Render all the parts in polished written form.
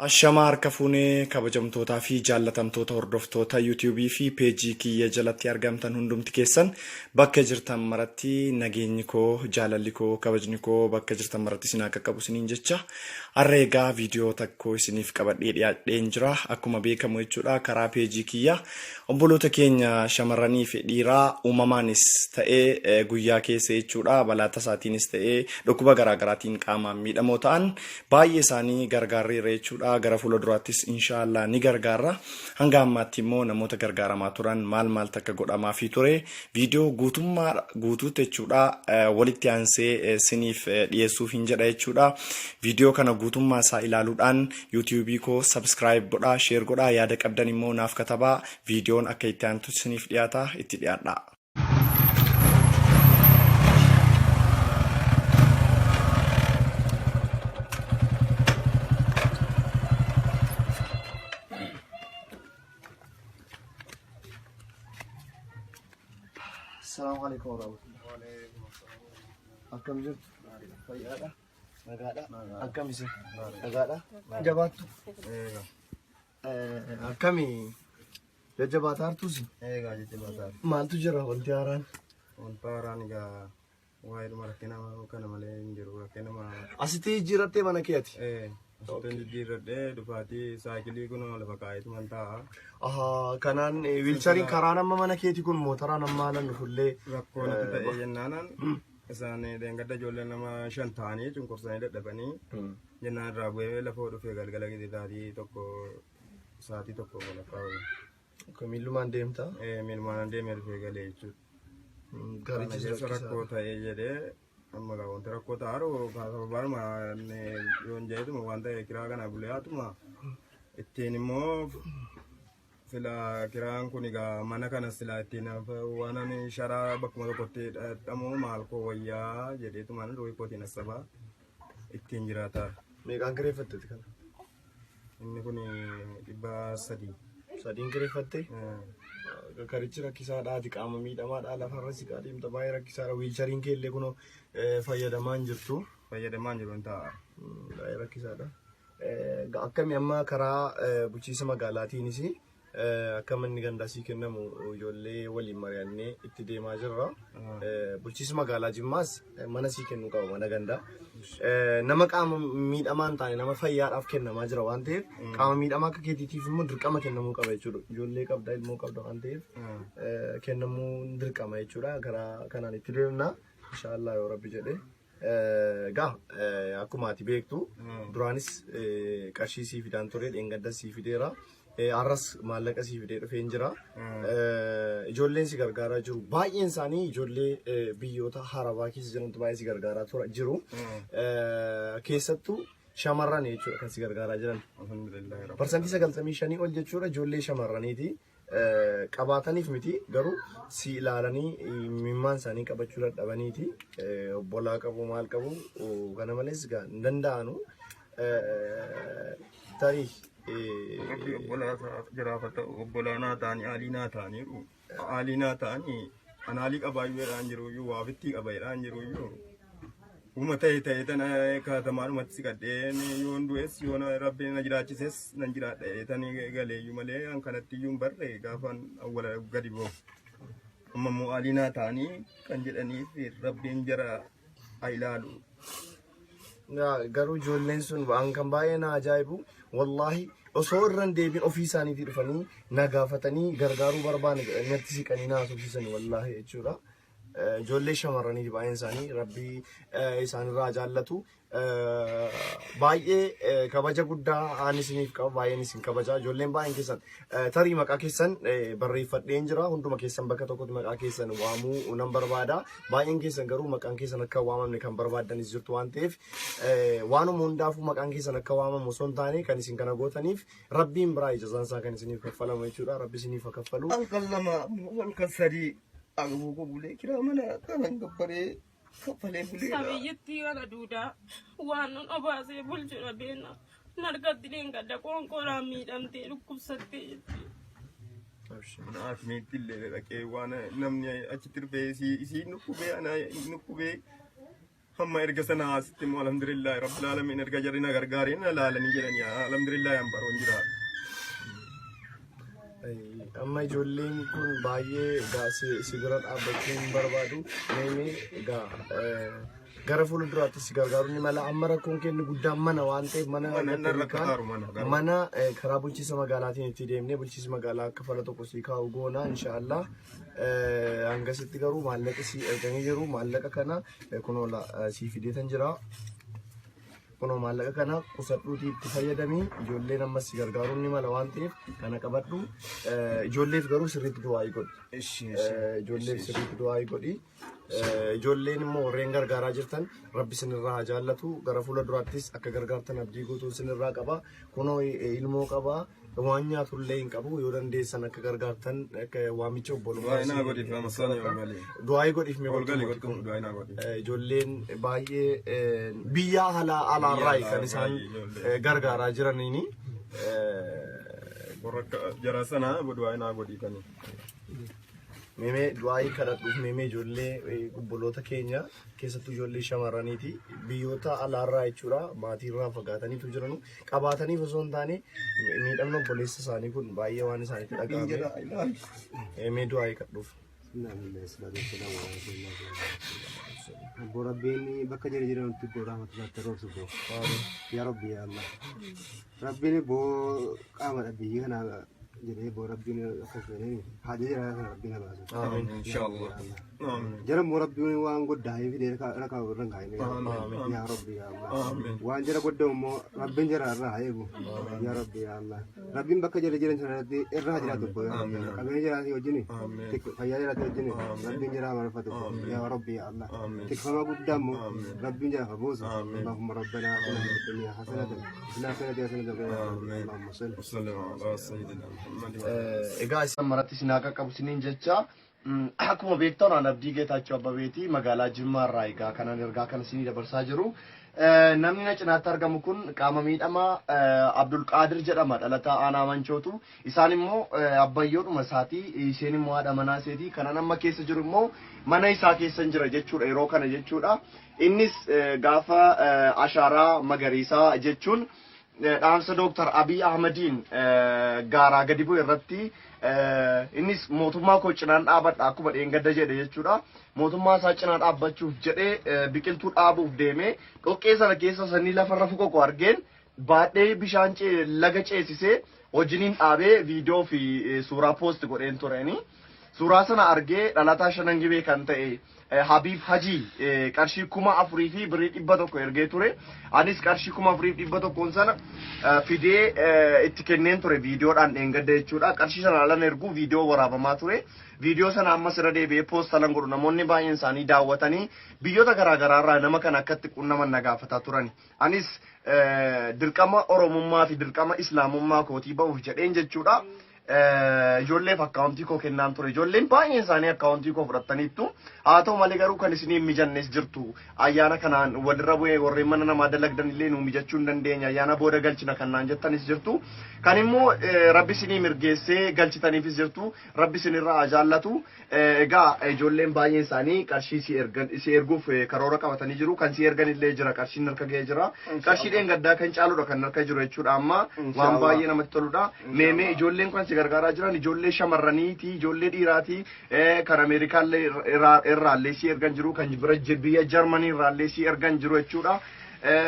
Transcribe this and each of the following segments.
Ashamaa harka fuunee kabajamtootaa fi jaallatamtoota hordoftoota YouTube fi peejii kiyya jalatti argamtan hundumti keessan bakka jirtan maratti nageenyi koo jaalalli koo kabajni koo bakka jirtan maratti isin haa qaqqabu isiniin jecha har'a egaa viidiyoo tokko isiniif qabadhee dhiyaadheen jira akkuma beekamu jechuudha karaa peejii kiyya Obboloota keenya shamarranii fi dhiiraa uumamaanis ta'ee guyyaa keessa jechuudha balaa tasaatiinis ta'ee dhukkuba garaa garaatiin qaamaan miidhamoo ta'an baay'ee isaanii gargaarreerra jechuudha. Gara fuula duraattis inshaallah ni gargaarra. Hanga ammaatti immoo namoota gargaaramaa turan maal maaltu akka godhamaafii ture viidiyoo guutummaa guutuutti jechuudha walitti aansee siniif dhiyeessuuf hin jedha jechuudha. Viidiyoo kana guutummaa isaa ilaaluudhaan YouTube koo subscribe godhaa, share godhaa, yaada qabdan immoo naaf katabaa. Viidiyoon akka itti aantu isiniif dhiyaata, itti dhiyaadhaa. Assalamu alaikum warahmatullahi. Akkam jirtu? Fayyaadha? Nagaadha? Akkam isin? Nagaadha? Jabaattu? Akkami? Jajjabaataa hartuusi? Egaa jajjabaataa. Maaltu jira wanti haaraan? Wanta haaraan egaa waa'eedhuma rakkina kana malee hin jiru. Rakkinuma Asitti jijjiirrattee mana keeti? Asittan jijjiirradhee dhufaatii saayikilii kun lafa kaa'eetuman taa'a. Ahaa, kanaan wiilchariin karaan amma mana keeti kun mootaraan amma haalan dhufullee Rakkoo natti ta'e jennaanaan isaan dheengadda ijoollee nama 5 ta'anii cunqursanii dadhabanii jennaan irraa bu'ee lafoo dhufee galgala gidee sa'aatii 1 walakkaa wayii. Akka miillumaan deemta. Miillumaan deemee dhufee galee jechuudha. Garichi Kana keessa rakkoo ta'ee jedhee amma gaa wanti rakkoo ta'aaru sababaanuma yoon jedhetuma waan ta'e kiraa kana bulee haatuma ittiin immoo sila kiraan kun egaa mana kana sila ittiin waan ani sharaa bakkuma tokkotti dhadhamoo maal koo wayyaa jedheetuma ruuhii kootiin assabaa ittiin jiraataa. Meeqaan kireeffatte kana? Inni kun 300. Sadiin kireeffatte? Karichi rakkisaadha. Ati qaama miidhamaadha. Lafarra siqaa deemta. Baay'ee rakkisaadha. Wiilchariin kee illee kunoo fayyadamaa hin jirtu. Fayyadamaa hin jiru hin ta'a. Baay'ee rakkisaadha. Akkami amma karaa bulchiinsa magaalaatiinis akka manni gandaa sii kennamu ijoollee waliin mari'annee itti deemaa jirra. Bulchiinsi magaalaa Jimmaas mana sii kennuu qaba mana gandaa. Nama qaama miidhamaa hin taane nama fayyaadhaaf kennamaa jira waan ta'eef qaama miidhamaa akka keetiitiif immoo dirqama kennamuu qaba jechuudha. Ijoollee qabda ilmoo qabda waan ta'eef kennamuu dirqama jechuudha. Karaa kanaan itti deemna. Inshaallah yoo rabbi jedhee. Egaa akkuma ati beektu duraanis qarshii sii fidaan ture dheengaddas sii fideera. Har'as maallaqa sii fidee dhufeen jira. Ijoolleen si gargaaraa jiru. Baay'een isaanii ijoollee biyyoota harabaa keessa jirantu baay'ee si gargaaraa tura jiru. Keessattuu shamarran jechuudha kan si gargaaraa jiran. Alhamdulillah. Parsantii 95 ol jechuudha ijoollee shamarraniiti. Qabaataniif miti garuu si ilaalanii imimmaan isaanii qabachuu dadhabaniiti obbolaa qabu maal qabu kana malees egaa hin danda'anu tarii Rabbi obbolaa isaa jiraafata obbolaa naa ta'anii aalii naa ta'aniiru aalii naa ta'anii an aalii qabaayyuu jedhaan jiruyyuu waa ofittii qaba jedhaan jiruyyuu Uma ta'e ta'e tana kaatamaadhumatti siqadheen yoon du'es yoon rabbiin na jiraachises nan jiraadha tani galeeyyuu malee an kanatti iyyuu hin barre gaafan awwala gadi ba'u. Amma immoo alii naa ta'anii kan jedhaniif rabbiin jara haa ilaalu. Garuu ijoolleen sun waan kan baay'ee na ajaa'ibu wallaahi osoo irra hin deebiin ofii isaaniitii dhufanii na gaafatanii gargaaruu barbaanne jedhanii natti siqanii na haasofsiisan wallaahi jechuudha. Ijoollee shamarraniiti baay'een isaanii rabbii isaanirraa jaallatu. Baay'ee kabaja guddaa aan isiniif qaba baay'een isin kabaja ijoolleen baay'een keessan tarii maqaa keessan barreeffadheen jira hunduma keessan bakka tokkotti maqaa keessan waamuu nan barbaada baay'een keessan garuu maqaan keessan akka waamamne kan barbaaddanis jirtu waan ta'eef waanuma hundaafuu maqaan keessan akka waamamu osoo hin taane kan isin kana gootaniif rabbiin biraa ijazaan isaa kan isiniif kaffalamu jechuudha rabbi isiniif haa kaffalu. Halkan 2 halkan 3 Agabuu koo bulee kiraa mana kanan gabbaree kaffalee buleera. Sabiyyittii kana duudaa waan nun obaasee bulchu dhabeena. Narkatti dheengadda qoonqoodhaan miidhamtee dhukkubsattee jetti. Mana haakimiitti illee dhaqee waan namni achitti dhufee isii nukkubee ana nukkubee. Amma erga sana asitti immoo alhamdulillah rabbil alamin erga jarri na gargaaree na laalanii jedhanii alhamdulillah an baroon jira. Amma ijoolleen kun baay'ee egaa si bira dhaabbachuu hin barbaadu. Meemee egaa gara fuulduraatti si gargaaruu ni mala. Amma rakkoon keenya guddaan mana waan ta'eef mana Mana argattee narra kakaaru mana garuu. Mana karaa bulchiinsa magaalaatiin itti deemnee bulchiinsi magaalaa akka fala tokko sii kaa'u goona inshaallah. Hangasitti garuu maallaqa sii erganii jiru. Maallaqa kana kunoo sii fideetan jira. Kunoo maallaqa kana qusadhuutii itti fayyadamii ijoolleen ammas si gargaaruun ni mala waan ta'eef kana qabadhu. Ijoolleef garuu sirriitti du'aayii godhi. Ijoolleef sirriitti du'aayii godhi. Ijoolleen immoo warreen gargaaraa jirtan rabbi isinirraa haa jaallatu. Gara fuula duraattis akka gargaartan abdii guutuu isinirraa qaba. Kunoo ilmoo qaba. Waan nyaatullee hin qabu. Yoo dandeessan akka gargaartan akka waamicha obbolummaa. Du'aayii naa godhiif amma sani ol galii. Du'aayii godhiif mee Ol galii godhu. godhu du'aayii naa godhiif. Ijoolleen baay'ee biyya alaa alaarraa kan isaan gargaaraa jiraniini. Warra akka jara sanaa du'aayii naa godhiifani. Meemee du'aayii kadhadhuuf meemee ijoollee obboloota keenya keessattuu ijoollee shamarraniiti biyyoota alaarraa jechuudha maatiirraa fagaataniitu jiranu qabaataniif osoo hin taane miidhamni obboleessa isaanii kun baay'ee waan isaanitti dhaga'ame. Meemee du'aayii kadhuuf. Obbo Rabbiin bakka jira jiranitti obbo Rahmatullahi roobsu obbo. Yaa Rabbi yaa Allah. Rabbiin obbo qaama biyyi kana jedhee obbo Rabbiin akkas jedhee haja jira kana Rabbiin haa baasu. Amiin. Inshallah. Amiin. Jara immoo Rabbiin waan goddaa fidee rakaa irra hin kaa'in. Yaa Rabbi yaa Allah. Amiin. Waan jara goddaa immoo Rabbiin jara irraa haa eegu. Yaa Rabbi yaa Allah. Rabbiin bakka jara jiran sanarratti irra haa jiraatu obbo. Yaa Rabbi. Qabeenya jiraate wajjin fayyaa jiraate wajjin Rabbiin jara haa marfatu obbo. Yaa Rabbi yaa Allah. Tikfamaa guddaa immoo Rabbiin jara haa buusu. Allahumma rabbana atina fid dunya hasanatan wa fil akhirati hasanatan wa qina adhaban nar. Allahumma salli. Wassalli ala sayyidina Muhammad. Egaa isaan maratti isin haa qaqqabu isiniin jecha akkuma beektan aan Abdii Geetaachoo Abbabeeti magaalaa Jimmaa irraa egaa kanan ergaa kana isinii dabarsaa jiru. Namni na cinaatti argamu kun qaama miidhamaa Abdulqaadir jedhama dhalataa aanaa Manchootu. Isaan immoo abbayyoodhuma isaati isheen immoo haadha manaa isheeti. Kanan amma keessa jiru immoo mana isaa keessa jira jechuudha yeroo kana jechuudha. Innis gaafa ashaaraa magariisaa jechuun dhaamsa Dooktar Abiy Ahmediin gaaraa gadi bu'e irratti innis mootummaa koo cinaan dhaabadha akkuma dheengadda jedhe jechuudha. Mootummaa isaa cinaa dhaabbachuuf jedhee biqiltuu dhaabuuf deeme dhoqqee sana keessa sanyii lafarra fuqoqu argeen baadhee bishaan laga ceesisee wajjiniin dhaabee viidiyoo fi suuraa poost godheen tureeni. Suuraa sana argee dhalataa Shanan Gibee kan ta'e Habiib Hajii qarshii 4,000 fi birrii 100 ergee ture. Anis qarshii 4,100 sana fidee itti kenneen ture viidiyoodhaan dheengadda jechuudha. Qarshii sana alan erguu viidiyoo waraabamaa ture. Viidiyoo sana ammas irra deebi'ee poost alan godhu namoonni baay'een isaanii daawwatanii biyyoota garaagaraa irraa nama kana akkatti qunnaman na gaafataa turan. Anis dirqama Oromummaa fi dirqama Islaamummaa kootii ba'uuf jedheen jechuudha. Ijoolleef akkaawuntii koo kennaan ture. Ijoolleen baay'een isaanii akkaawuntii koo fudhataniittu. Haa ta'u malee garuu kan isinii hin mijannes jirtu. Ayyaana kanaan walirra bu'ee warreen mana namaa dalagdan illee nuu mijachuu hin dandeenya. Ayyaana booda galchina kan naan jettanis jirtu. Kan immoo rabbi isinii mirgeessee galchitaniifis jirtu. Rabbi isinirraa haa jaallatu. Egaa ijoolleen baay'een isaanii qarshii si ergan si erguuf karoora qabatanii jiru. Kan si ergan illee jira. Qarshiin harka ga'ee jira. Qarshii dheengaddaa kan caaludha kan harka jiru jechuudha amma waan baay'ee namatti toludha. Meemee ijoolleen kan si gargaaraa jiran ijoollee shamarraniiti, ijoollee dhiiraati, kan Ameerikaallee irraallee si ergan jiru, kan bira biyya Jarmanii irraallee si ergan jiru jechuudha.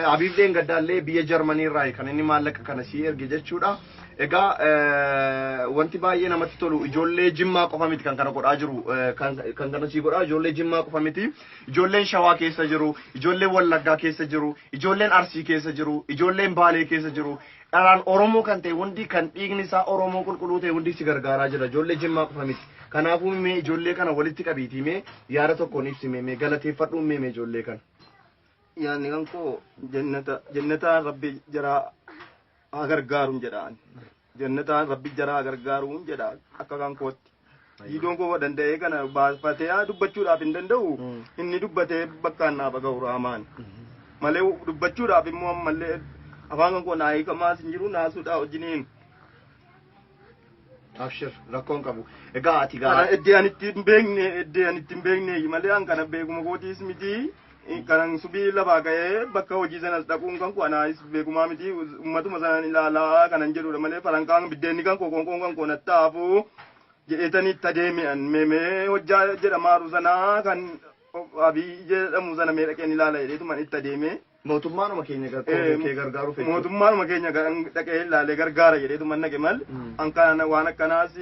Habiib dheengaddaallee biyya Jarmanii irraa kan inni maallaqa kana si erge jechuudha. Egaa wanti baay'ee namatti tolu ijoollee Jimmaa qofa miti kan kana godhaa jiru kan kana sii godhaa ijoollee Jimmaa qofa miti ijoolleen Shawaa keessa jiru ijoolleen Wallaggaa keessa jiru ijoolleen Arsii keessa jiru ijoolleen Baalee keessa jiru dhalaan Oromoo kan ta'e hundi kan dhiigni isaa Oromoo qulqulluu ta'e hundi si gargaaraa jira ijoollee Jimmaa qofa miti. Kanaafuu mee ijoollee kana walitti qabiitii mee yaada tokkoon ibsi mee galateeffadhuun mee ijoollee kana. Yaadni kan koo jannata jannataan rabbi jaraa haa gargaaruun jedhaan. Jannataan rabbi jaraa haa gargaaruun jedha akka kan kootti. Viidiyoon koo danda'ee kana baafatee dubbachuudhaaf hin danda'u. Inni dubbatee bakkaan naaf ga'u raamaan. Malee dubbachuudhaaf immoo ammallee afaan kan koo naa hiikamaas hin jiru naasuudhaa wajjiniin. Abshir rakkoon qabu. Egaa ati Kana iddoo ani itti hin beekne iddoo ani itti hin beekne malee an kana beekuma kootiis miti. Kanan subii lafaa ka'ee bakka hojii sanas dhaquun kan koo anaayis beekumaa miti ummatuma sanan ilaalaa kanan jedhudha malee farankaan biddeenni kan koo qoonqoon kan koo natti hafu jedheetanii itti adeeme an meemee hojjaa jedhamaaru sanaa kan Abiy jedhamu sana mee dhaqeen ilaala jedheetuman itti adeeme. Mootummaanuma keenya kee gargaaruuf jechuudha. Mootummaanuma keenya dhaqee ilaalee gargaara jedheetuman dhaqe mal an kana waan akkanaas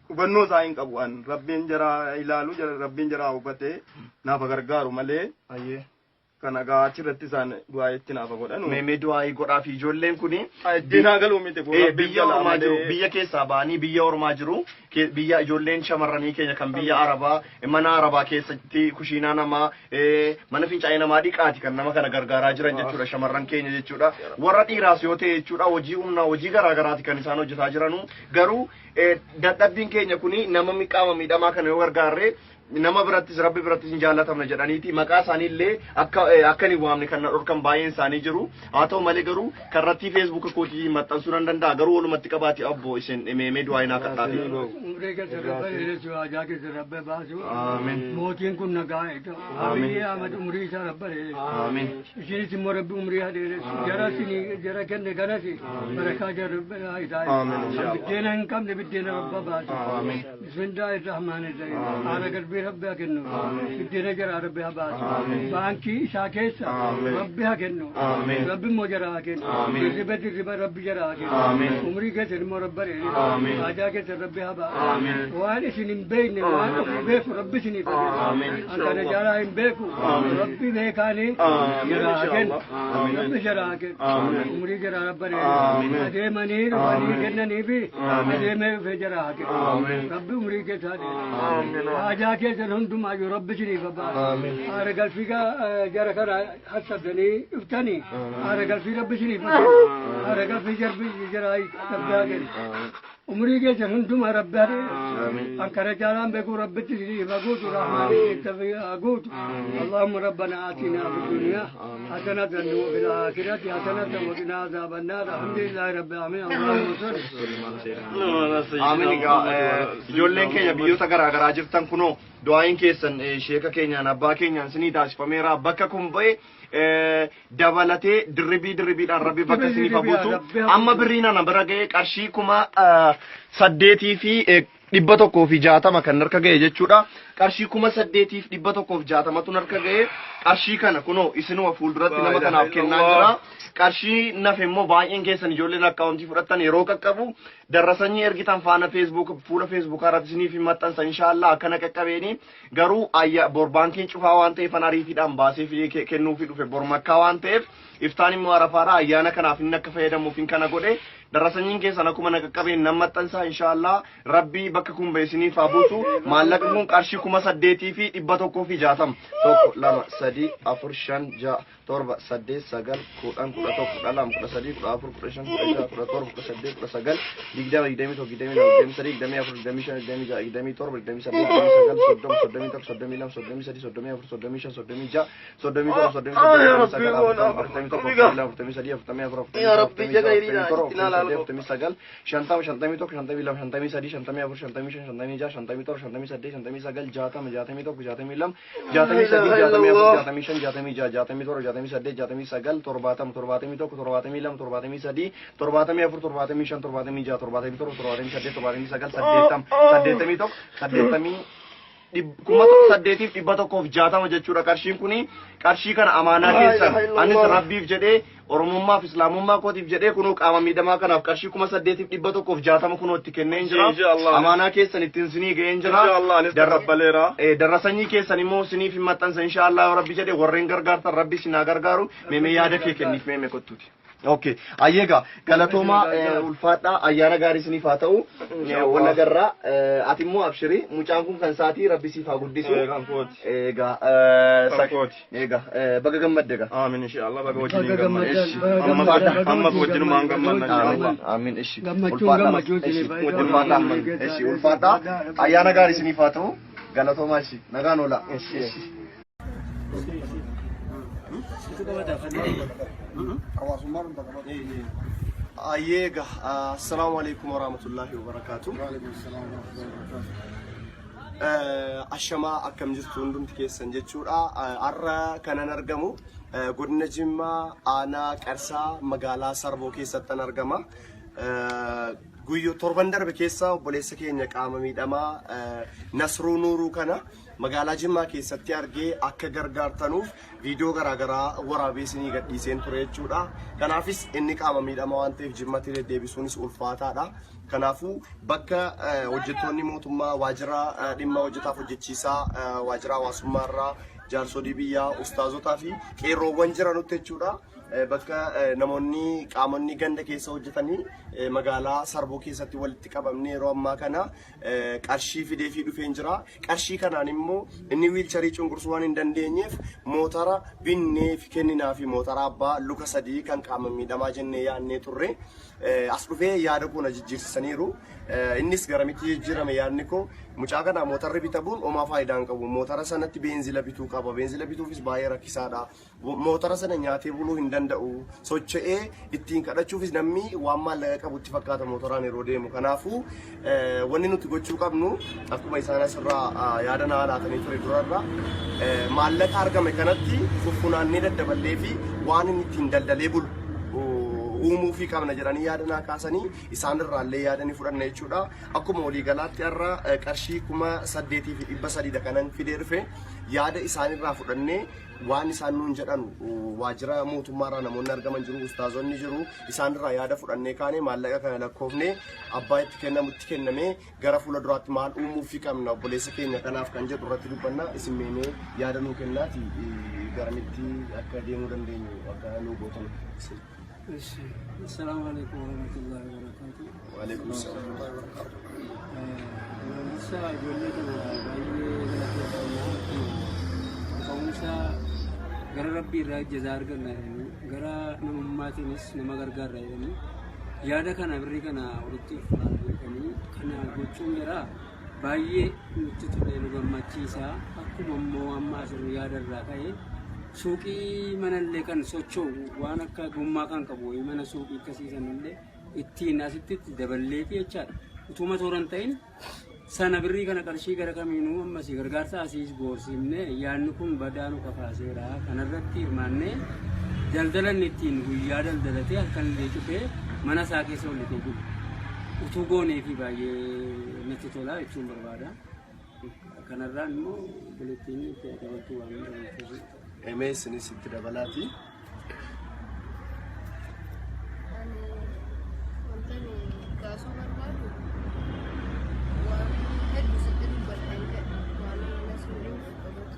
hubannoo isaa hin qabu an rabbiin jaraa ilaalu rabbiin jaraa hubatee naafa gargaaru malee Ayyee. Kana gaa achirratti isaan du'aa itti naafa godhanu. Mee mee du'aayii godhaa fi ijoolleen kuni Ittiin haa galuu miti kun rabbiin biyya galaa ormaa jiru malee. Biyya keessaa ba'anii biyya ormaa jiru. Biyya ijoolleen shamarranii keenya kan biyya arabaa mana arabaa keessatti kushiinaa namaa mana fincaa'ee namaa dhiqaati kan nama kana gargaaraa jiran jechuudha shamarran keenya jechuudha. Warra dhiiraas yoo ta'e jechuudha hojii humnaa hojii garaa garaati kan isaan hojjetaa jiranu. Garuu dadhabbiin keenya kuni nama qaama miidhamaa kana yoo gargaarre nama birattis rabbi birattis hin jaallatamna jedhaniiti maqaa isaanii illee akka akka hin waamne kan na dhorkan baay'een isaanii jiru. Haa ta'u malee garuu karrattii Feesbuuka kootii maxxansuu nan danda'a garuu walumatti qabaati abbo isin meemee du'aa hinaa kadhaafi. Umrii keessa rabba dheeressu, haajaa keessa rabba baasu. Amiin. Mootiin kun nagaa haa ta'u. Abiyyi Ahmad umrii isaa rabba dheeressu. Amiin. Isinis immoo rabbi umrii haa dheeressu. Jara isinii jara kenne kanas barakaa jara rabba haa isaa. Amiin, inshallah. Biddeena hin qabne biddeena rabba baasu. Amiin. Bismillaahi rahmaani rahiim. Haala galbii rabbi haa kennu. Biddeena jaraa rabbi haa baasu. Baankii isaa keessa rabbi haa kennu. Amiin. Rabbi immoo jaraa haa kennu. Amiin. Dirriba dirriba rabbi jaraa haa kennu. Amiin. Umrii keessan immoo rabba dheeressu. Amiin. Haajaa keessan rabbi haa baasu. Amiin. Waan isin hin beekne waan ofii beeku rabbi isiniif haa kennu. Amiin. An kana jaalaa hin beeku. Rabbi beekaanii jaraa haa kennu. Rabbi jaraa haa kennu. Umrii jaraa rabba dheeressu. Adeemanii dhufanii kennanii fi adeemee dhufee jaraa haa kennu. Rabbi umrii keessaa dheeressu. Haajaa keessan hundumaayyuu rabbi isiniif haa baasu. Haara galfii jara kana hassabdanii dhuftanii haara galfii rabbi isiniif haa kennu. Haara galfii jarbi jaraa rabbi haa kennu. Umrii keessan hundumaa rabbi haa dheeressu. An kana caalaan beekuu rabbitti isiniif haa guutu rahmaanii itti haa guutu. اللهم ربنا آتنا في الدنيا حسنة وفي الآخرة حسنة وقنا عذاب النار. الحمد لله رب العالمين. اللهم صل. Amiin. Egaa ijoolleen keenya biyyoota garaa garaa jirtan kunoo du'aayin keessan sheeka keenyaan abbaa keenyaan sinii taasifameera. Bakka kun ba'e dabalatee dirribii dirribiidhaan rabbi bakka isiniif haa buusu. Amma birriin ana bira ga'e qarshii 8160 kan harka ga'e jechuudha. Qarshii 8160tu harka ga'e. Qarshii kana kunoo isinuma fuulduratti nama kanaaf kennaa jira. Qarshii nafe immoo baay'een keessan ijoolleen akkaawuntii fudhattan yeroo qaqqabu darrasanyii ergitan faana Facebook fuula Feesbuukaa irratti isiniif hin maxxansa inshaallah akkana qaqqabeeni. Garuu ayya bor baankiin cufaa waan ta'eef an ariitiidhaan baasee fidee kennuufii dhufe. Bor makkaa waan ta'eef iftaan immoo arafaadha ayyaana kanaaf inni akka fayyadamuuf hin kana godhe. Darrasanyiin keessan akkuma na qaqqabeen nan maxxansa inshaallah. Rabbii bakka kun ba'e isiniif haa buusu. Maallaqni kun qarshii 8160. 1, 2, 3, 4, 5, 6, 7, 8, 9, 10, 11, 12, 13, 14, 15, 16, 17, 18, 19, 20, 21, 22, 23, 24, 25, 26, 27, 28, 29, 30, 31, 32, 33, 34, 35, 36, 37, 38, 39, 40, 41, 42, 43, 44, 45, 49, 50, 51, 52, 53, 54, 55, 56, 57, 58, 59, 60, 61, 62, 63, 64, 65, 66, 67, 68, 69, 70, 71, 72, 73, 74, 75, 76, 77, 78, 79, 80, 81, 80 8160 jechuudha qarshiin kuni. Qarshii kana amaanaa keessan anis rabbiif jedhee oromummaaf islaamummaa kootiif jedhee kunoo qaama miidhamaa kanaaf qarshii 8160 kunoo itti kenneen jira. Inshallah. Amaanaa keessan ittiin sinii ga'een jira. Inshallah anis taqabbaleera. Darrasanyii keessan immoo siniif hin maxxansa inshaallah rabbi jedhee. Warreen gargaartan rabbi sinaa gargaaru. Meemee yaada kee kenniif meemee kottuuti. Okay. Ayyeega galatoomaa ulfaadhaa ayyaana gaarii isiniif haa ta'u. Wal agarraa ati immoo abshirii mucaan kun kan isaatii rabbi siif haa guddisu. Kan kooti. Egaa Kan kooti. Egaa baga gammadde egaa. Aamin inshallah baga wajjin Baga gammanna. gammaddan, baga Amma gammaddan, amma baga wajjinumaan gammanna inshallah. Aamin aamin ishi. Gammachuun Ulfaadhaa gammachuu ishi. isiniif haa ta'u. Ulfaadhaa ishi ulfaadhaa ayyaana gaarii isiniif haa ta'u. Galatoomaa ishi nagaan oola. Ishi. Ayyeega assalaamu alaikum warahmatullahi wabarakaatu. Ashamaa, akkam jirtu hundumti keessan jechuudha. Har'a kanan argamu godina Jimmaa, aanaa Qarsaa, magaalaa Sarboo keessattan argama. Guyyoo torban darbe keessa obboleessa keenya qaama miidhamaa Nasruu Nuuruu kana magaalaa Jimmaa keessatti argee akka gargaartanuuf viidiyoo garaagaraa waraabee isinii gadhiiseen ture jechuudha. Kanaafis inni qaama miidhamaa waan ta'eef Jimmatti deddeebisuunis ulfaataadha. Kanaafuu bakka hojjettoonni mootummaa waajjira dhimma hojjetaaf hojjechiisaa, waajjira hawaasummaa irraa, jaarsolii biyyaa, ustaazotaa fi qeerroowwan jiranutti jechuudha. Bakka namoonni qaamonni ganda keessa hojjetanii magaalaa Sarboo keessatti walitti qabamne yeroo ammaa kana qarshii fidee fi dhufeen jira. Qarshii kanaan immoo inni wiilcharii cunqursuu waan hin dandeenyeef mootara binnee fi kenninaa fi mootara abbaa luka sadii kan qaama miidhamaa jennee yaadnee turre. As dhufee yaada koo na jijjiirsisaniiru. Innis garamitti jijjiirame yaadni koo? Mucaa kana mootarri bitabuun homaa faayidaa hin qabu. Mootara sanatti beenzila bituu qaba. Beenzila bituufis baay'ee rakkisaadha. Mootara sana nyaatee buluu hin danda'u. Socho'ee ittiin kadhachuufis namni waan maallaqa qabutti fakkaata mootoraan yeroo deemu. Kanaafuu wanni nuti gochuu qabnu, akkuma isaan asirraa yaada naa laatanii ture durarra, maallaqa argame kanatti fuffunaannee daddaballee fi waan inni ittiin daldalee bulu uumuu fi qabna jedhanii yaada naa kaasanii isaan irraallee yaada ni fudhanna jechuudha. Akkuma waliigalaatti har'a qarshii 8,300dha kanan fidee dhufe. Yaada isaanirraa fudhannee waan isaan nuun jedhan, waajjira mootummaarraa namoonni argaman jiru, ustaazonni jiru, isaanirraa yaada fudhannee kaane maallaqa kana lakkoofnee abbaa itti kennamutti kennamee gara fuula duraatti maal uumuu fi qabna obboleessa keenya kanaaf kan jedhu irratti dubbanna. Isin meemee yaada nuu kennaati, garamitti akka deemuu dandeenyu akka nuu gootan. እሺ፣ አሰላሙ አለይኩም ወረህመቱላሂ ወበረካቱ። Waalaikum salaam warahmatullahi wabarakatuh. Barumsa ijoollee kana baay'ee galateeffannaa. Akkuma ka'umsa gara rabbii irraa jazaa arganna jedhanii, gara namummaatiinis nama gargaarra jedhanii, yaada kana birrii kana walitti funaananii kana gochuun jira baay'ee nutti tolee, nu gammachiisa. Akkuma immoo amma asirra yaada irraa ka'e, suuqii manallee kan socho'u waan akka gommaa kan qabu wayii mana suuqii akkasiisan illee ittiin asitti itti daballeefi jechaadha. Utuma toora hin ta'in sana birrii kana qarshii gara kamiinuu ammas gargaarsa asiis goorsiifne, yaadni kun badaa nu kakaaseera. Kanarratti hirmaannee daldala inni ittiin guyyaa daldalatee halkan illee cufee mana isaa keessa ol lixee bulu utuu goonee fi baay'ee natti tola jechuun barbaada. Kanarraan immoo obboleettiin itti dabaltuu waan dabaltuuf. Emee isinis itti dabalaati. Ani wanta ani kaasuu barbaadu waan hedduu sitti dubbadhaan jedhe waan mana suuriin qabatu.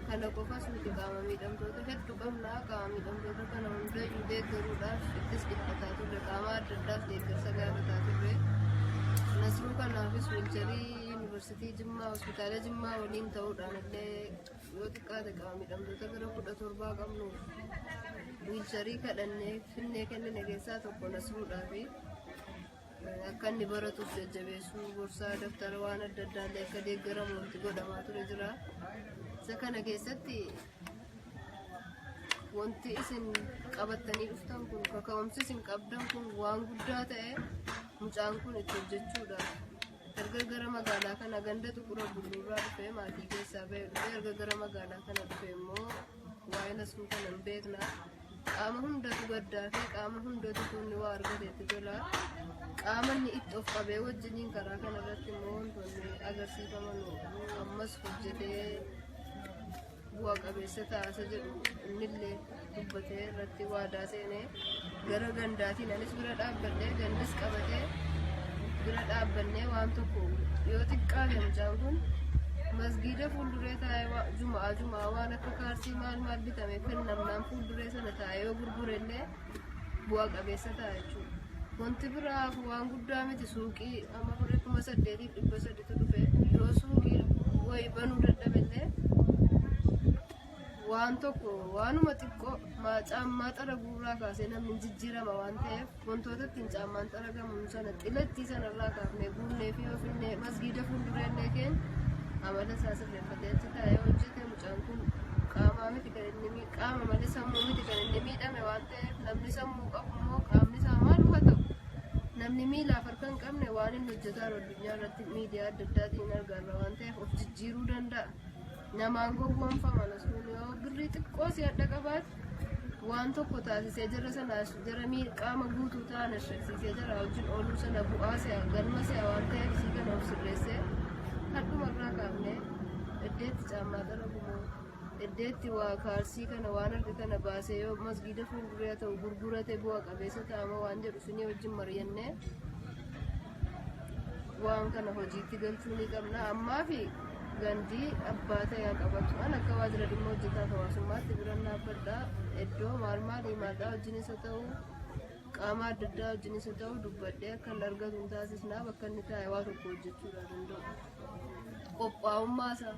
Kana qofas miti, qaama miidhamtoota hedduu qabna. Qaama miidhamtoota kana hundayyuu deeggaruudhaaf ittis dhiphataa turre, qaama adda addaaf deeggarsa gaafataa turre. Nasruu kanaafis wiilcharii yuunivarsiitii Jimmaa, hospitaala Jimmaa waliin ta'uudhaan illee yoo xiqqaate qaama miidhamtoota gara 17 qabnu wiilcharii kadhannee finnee kennine keessaa tokko Nasruudhaafi akka inni baratuuf jajjabeessuu, gorsaa, daftara, waan adda addaa illee akka deeggaramu wanti godhamaa ture jira. Isa kana keessatti wanti isin qabattanii dhuftan kun, kaka'umsi isin qabdan kun waan guddaa ta'e mucaan kun itti hojjechuudhaaf. Erga gara magaalaa kana ganda Xuqura Bulluurraa dhufee, maatii keessaa bahee dhufee, erga gara magaalaa kana dhufee immoo waa'ee Nasruu kana hin beekna. Qaama hundatu gaddaa fi qaama hundatu kunni waa argateetti tola. Qaama inni itti of qabee wajjiniin karaa kana irratti immoo wantoonni agarsiifaman ammas hojjetee bu'a qabeessa taasa jedhu innillee dubbatee irratti waadaa seenee, gara gandaatiin anis bira dhaabbadhee, gandis qabatee bira dhaabbannee, waan tokko yoo xiqqaate mucaan kun masgiida fuulduree taa'ee juma'aa juma'aa waan akka kaarsii maal maal bitamee kennamnaan fuulduree sana taa'ee yoo gurgurellee bu'a qabeessa ta'a jechuudha. Wanti biraa waan guddaa miti. Suuqii amma birrii 8,300tu dhufe, yoo suuqii wayii banuu dadhabellee waan tokko, waanuma xiqqoo caammaa xaraguurraa kaasee namni hin jijjiirama waan ta'eef, wantoota ittiin caammaan xaragamu sana xilattii sanarraa kaafnee guunnee fi yoo finnee masgiida fuuldureellee keenya amala isaa sirreeffatee achi taa'ee hojjete, mucaan kun qaamaa miti kan inni qaama malee sammuu miti kan inni miidhame waan ta'eef, namni sammuu qabu immoo qaamni isaa maal haa ta'u. Namni miilaaf harka hin qabne waan inni hojjetaa jiru addunyaa irratti miidiyaa adda addaatiin argarra waan ta'eef of jijjiiruu danda'a. Namaan gowwoomfaman asuun yoo birrii xiqqoo si hadha qabaate waan tokko taasisee jara sanaas jara qaama guutuu ta'an ashaqsiisee jara wajjin ooluu sana bu'aa si'a galma si'a waan ta'eef sii kana of sirreessee hadhumarraa kaafnee iddeetti caammaa xaragumoo iddeetti waa kaarsii kana waan arge kana baasee yoo masgiida fuulduree ta'u gurgurate bu'a qabeessa ta'ama waan jedhu sinii wajjin mari'annee waan kana hojiitti galchuu ni qabna. Ammaa fi gandii abbaa ta'e qabatu an akka waajjira dhimma hojjetaa hawaasummaatti biran dhaabbadha. Iddoo maal maalii maadhaa wajjinis haa ta'u qaama adda addaa wajjinis haa ta'u dubbadhee akka inni argatu hin taasisnaa bakka inni taa'e waa tokko hojjechuudha danda'u. Qophaa'ummaa isaa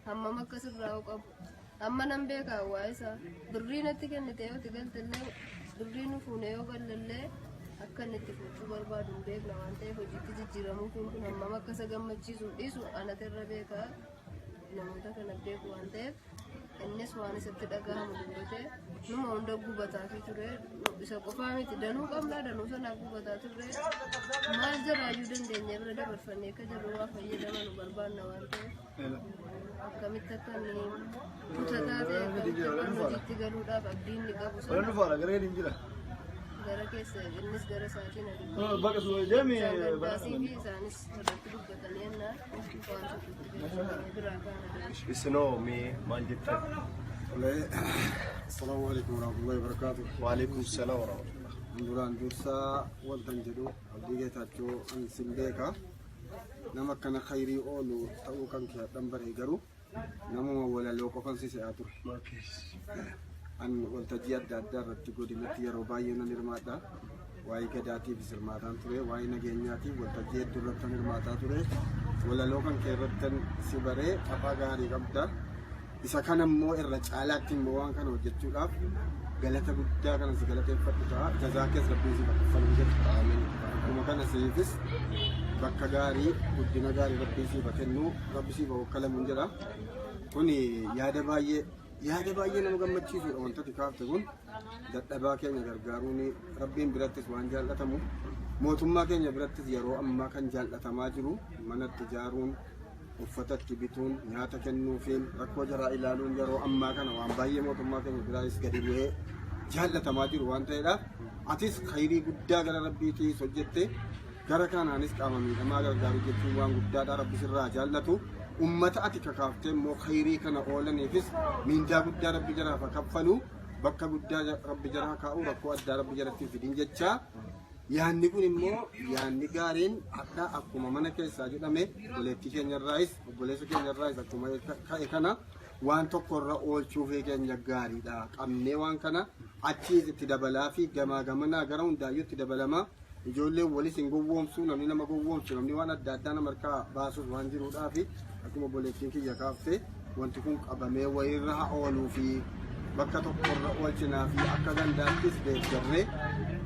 hammam akka sirraa'u qabu amma nan beekaa waa'ee isaa birrii natti kennite yoo itti galtellee birrii nu fuune yoo gallallee akka inni itti fuuchuu barbaadu hin beekna waan ta'eef hojiitti jijjiiramuu kun hammam akka isa gammachiisu dhiisu anatu irra beekaa namoota kana beeku waan ta'eef innis waan isatti dhaga'amu dubbatee numa hunda gubataa ture isa qofaa miti danuu qabnaa danuu sanaaf gubataa turre maal jaraayyuu dandeenye bira dabarfannee akka jarru waa fayyadaman nu barbaanna waan ta'eef akkamitti akka inni kutataa ta'e akkamitti akka inni hojiitti galuudhaaf abdii inni qabu sana gara keessa innis gara isaatiin aduu fi isaanis irratti dubbatanii ennaan waan tokkotti galchanii biraa kaana. Isinoo mee maal jettan? Assalaamu alaikum warahmatullahi wabarakatuh. Waalaikum salaam warahmatullah. Duraan dursaa wantan jedhu Abdii Geetaachoo an sin beeka. Nama akkana khayrii oolu ta'uu kan kee hadhan bare garuu namuma walaloo qofan si se'aa ture. An waltajjii adda addaa irratti godinatti yeroo baay'ee nan hirmaadha. Waa'ee gadaatiifis hirmaataan ture, waa'ee nageenyaatiif waltajjii hedduu irratti hirmaataa ture. Walaloo kan kee irratti si baree tapha gaarii qabda. Isa kana immoo irra caalaatti immoo waan kana hojjechuudhaaf galata guddaa kana si galateeffadhu ta'a. Jazaa kees Rabbiin si bakka jedha. Akkuma kana siifis bakka gaarii guddina gaarii Rabbiin siif haa kennu, Rabbi siif haa wakkalamu jedha. Kuni yaada baay'ee nama gammachiisudha wanta ati kaafte kun. Dadhabaa keenya gargaaruun Rabbiin birattis waan jaallatamu, mootummaa keenya birattis yeroo ammaa kan jaallatamaa jiru manatti ijaaruun, uffatatti bituun, nyaata kennuufiin, rakkoo jaraa ilaaluun yeroo ammaa kana waan baay'ee mootummaa keenya biraayis gadi bu'ee jaallatamaa jiru waan ta'eedhaaf atis khayrii guddaa gara Rabbiitiis hojjette gara kanaanis qaama miidhamaa gargaaru jechuun waan guddaadha. Rabbi sirraa jaallatu. Ummata ati kakaaftee immoo khayrii kana oolaniifis miindaa guddaa Rabbi jaraaf haa kaffalu, bakka guddaa Rabbi jaraa kaa'u, rakkoo addaa Rabbi jaratti hin fidin jecha. Yaanni kun immoo yaanni gaariin hadha akkuma mana keessaa jedhame obboleettii keenyarraayis obboleessa keenyarraayis akkuma ka'e kana waan tokkorra oolchuuf keenya gaariidha. Qabnee waan kana achiis itti dabalaa fi gamaa gamanaa gara hundaayyuu itti dabalamaa. Ijoolleen walis hin gowwoomsu, namni nama gowwoomsu, namni waan adda addaa nama harkaa baasus waan jiruudhaa fi akkuma obboleettiin kiyya kaaftee wanti kun qabamee wayirra haa ooluu fi bakka tokkorra oolchinaa fi akka gandaattis deeggarree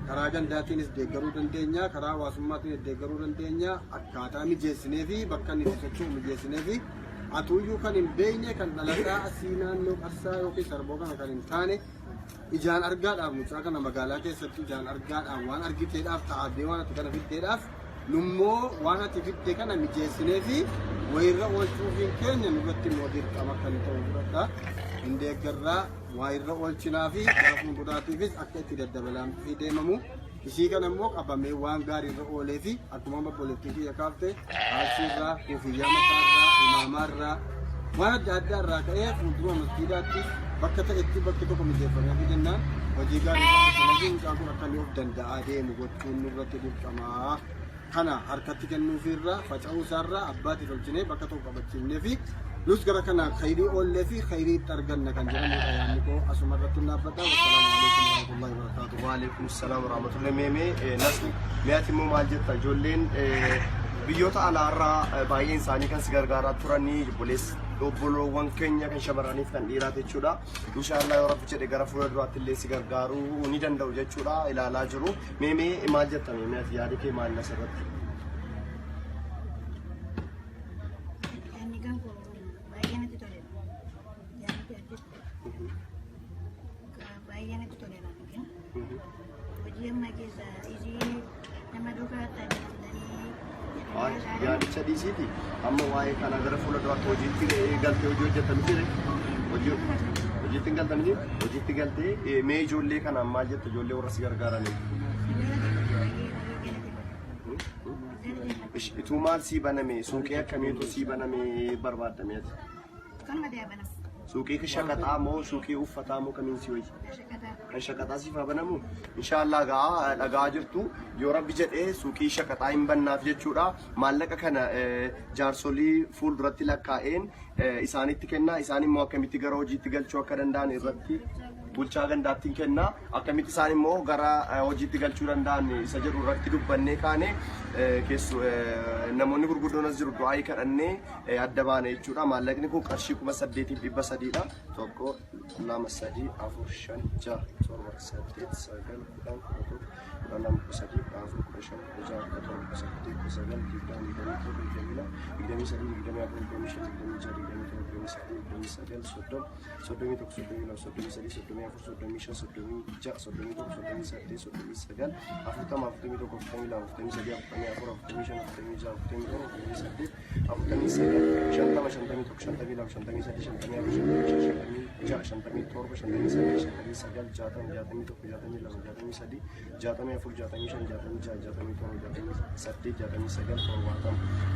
karaa gandaatiinis deeggaruu dandeenya, karaa hawaasummaatiinis deeggaruu dandeenya, akkaataa mijeessinee fi bakka inni itti socho'u mijeessinee fi atuuyyuu kan hin beekne kan dhalataa asii naannoo Qarsaa yookiin Sarboo kana kan hin taane ijaan argaadhaaf mucaa kana magaalaa keessatti ijaan argaadhaaf waan argiteedhaaf ta'aabdee waan ati kana fiddeedhaaf nummoo waan ati fidde kana mijeessinee fi wayirra oolchuufiin keenya nurratti immoo dirqama kan ta'u fudhadha. Hin deeggarraa waayirra oolchinaa fi gara fuulduraatiifis akka itti daddabalamtee deemamu. Isii kana immoo qabamee waan gaariirra oolee fi akkuma amma obboleettiin kiyya kaafte kaalsiirraa, kuufiyyaa mataarraa, imaamaarraa waan adda addaa irraa ka'ee fuuldura masjiidaatti bakka ta'etti bakki tokko mijeeffamee fi jennaan hojii gaarii irra oolchinee fi mucaan kun akka inni of danda'aa deemu gochuun nurratti dirqamaa. Kana harkatti kennuufiirraa faca'uu isaarraa abbaatti tolchinee bakka tokko qabachiifnee fi nus gara kanaan khayrii oollee fi khayrii itti arganna kan jedhamudha yaadni koo asuma irratti hin dhaabbata. Wassalaamu alaikum warahmatullahi wabarakatuh. Waalaikum salaam warahmatullahi. Mee Nasri, mee ati immoo maal jetta? Ijoolleen biyyoota alaarraa baay'een isaanii kan si gargaaraa turanii obboloowwan keenya kan shamarraniif kan dhiiraa jechuudha. Inshaallah yoo Rabbi jedhe gara fuula duraatti illee si gargaaruu ni danda'u jechuudha ilaalaa jiru. Mee maal jetta mee ati yaada kee maal asirratti? Yaadni kan koo baay'ee natti toleera. Yaadni kee hojjette baay'ee natti toleera. Hojii amma keessa isii nama duukaa Yaadicha dhiisiiti amma waa'ee kana gara fuula duraatti hojiitti galtee hojii hojjettami jire. Hojii hojiitti hin galtami jire. Hojiitti galtee mee ijoollee kanaan maal jette ijoollee warra si gargaaranii? Ituu maal sii baname suuqii akkamiitu sii baname barbaaddame ati? Kanuma ta'e banama. Suuqii shaqaxaa moo suuqii uffataa moo kamiin si wayya? Shaqaxaa. Kan shaqaxaa siif haa banamu? Inshaallah gaa dhagaa jirtu yoo rabbi jedhee suuqii shaqaxaa hin bannaaf jechuudha. Maallaqa kana jaarsolii fuulduratti lakkaa'een isaanitti kenna. Isaan immoo akkamitti gara hojiitti galchuu akka danda'an irratti bulchaa gandaatti hin kenna. Akkamitti isaan immoo gara hojiitti galchuu danda'an isa jedhu irratti dubbannee kaane keessu namoonni gurguddoon as jiru du'aayii kadhannee adda baane jechuudha. Maallaqni kun qarshii 8,300 dha. 1, 2, 3, 4, 5, 6, 7, 8, 9, 10, 11, 12, 13, 14, 15, 16, 17, 18, 19, 20, 21, 22, 23, 24, 25, 26, 27, 28, 29, 30, 31, 32, 33, 34, 35, 36, 37, 38, 39, 40, 41, 42, 43, 44, 45, 46, 47, 48, 49, 50, 51, 52, 53, 54, 55, 56, 57, 58, 59, 60, 61, 62, 63, 64, 65, 66, 67, 68, 69, 70,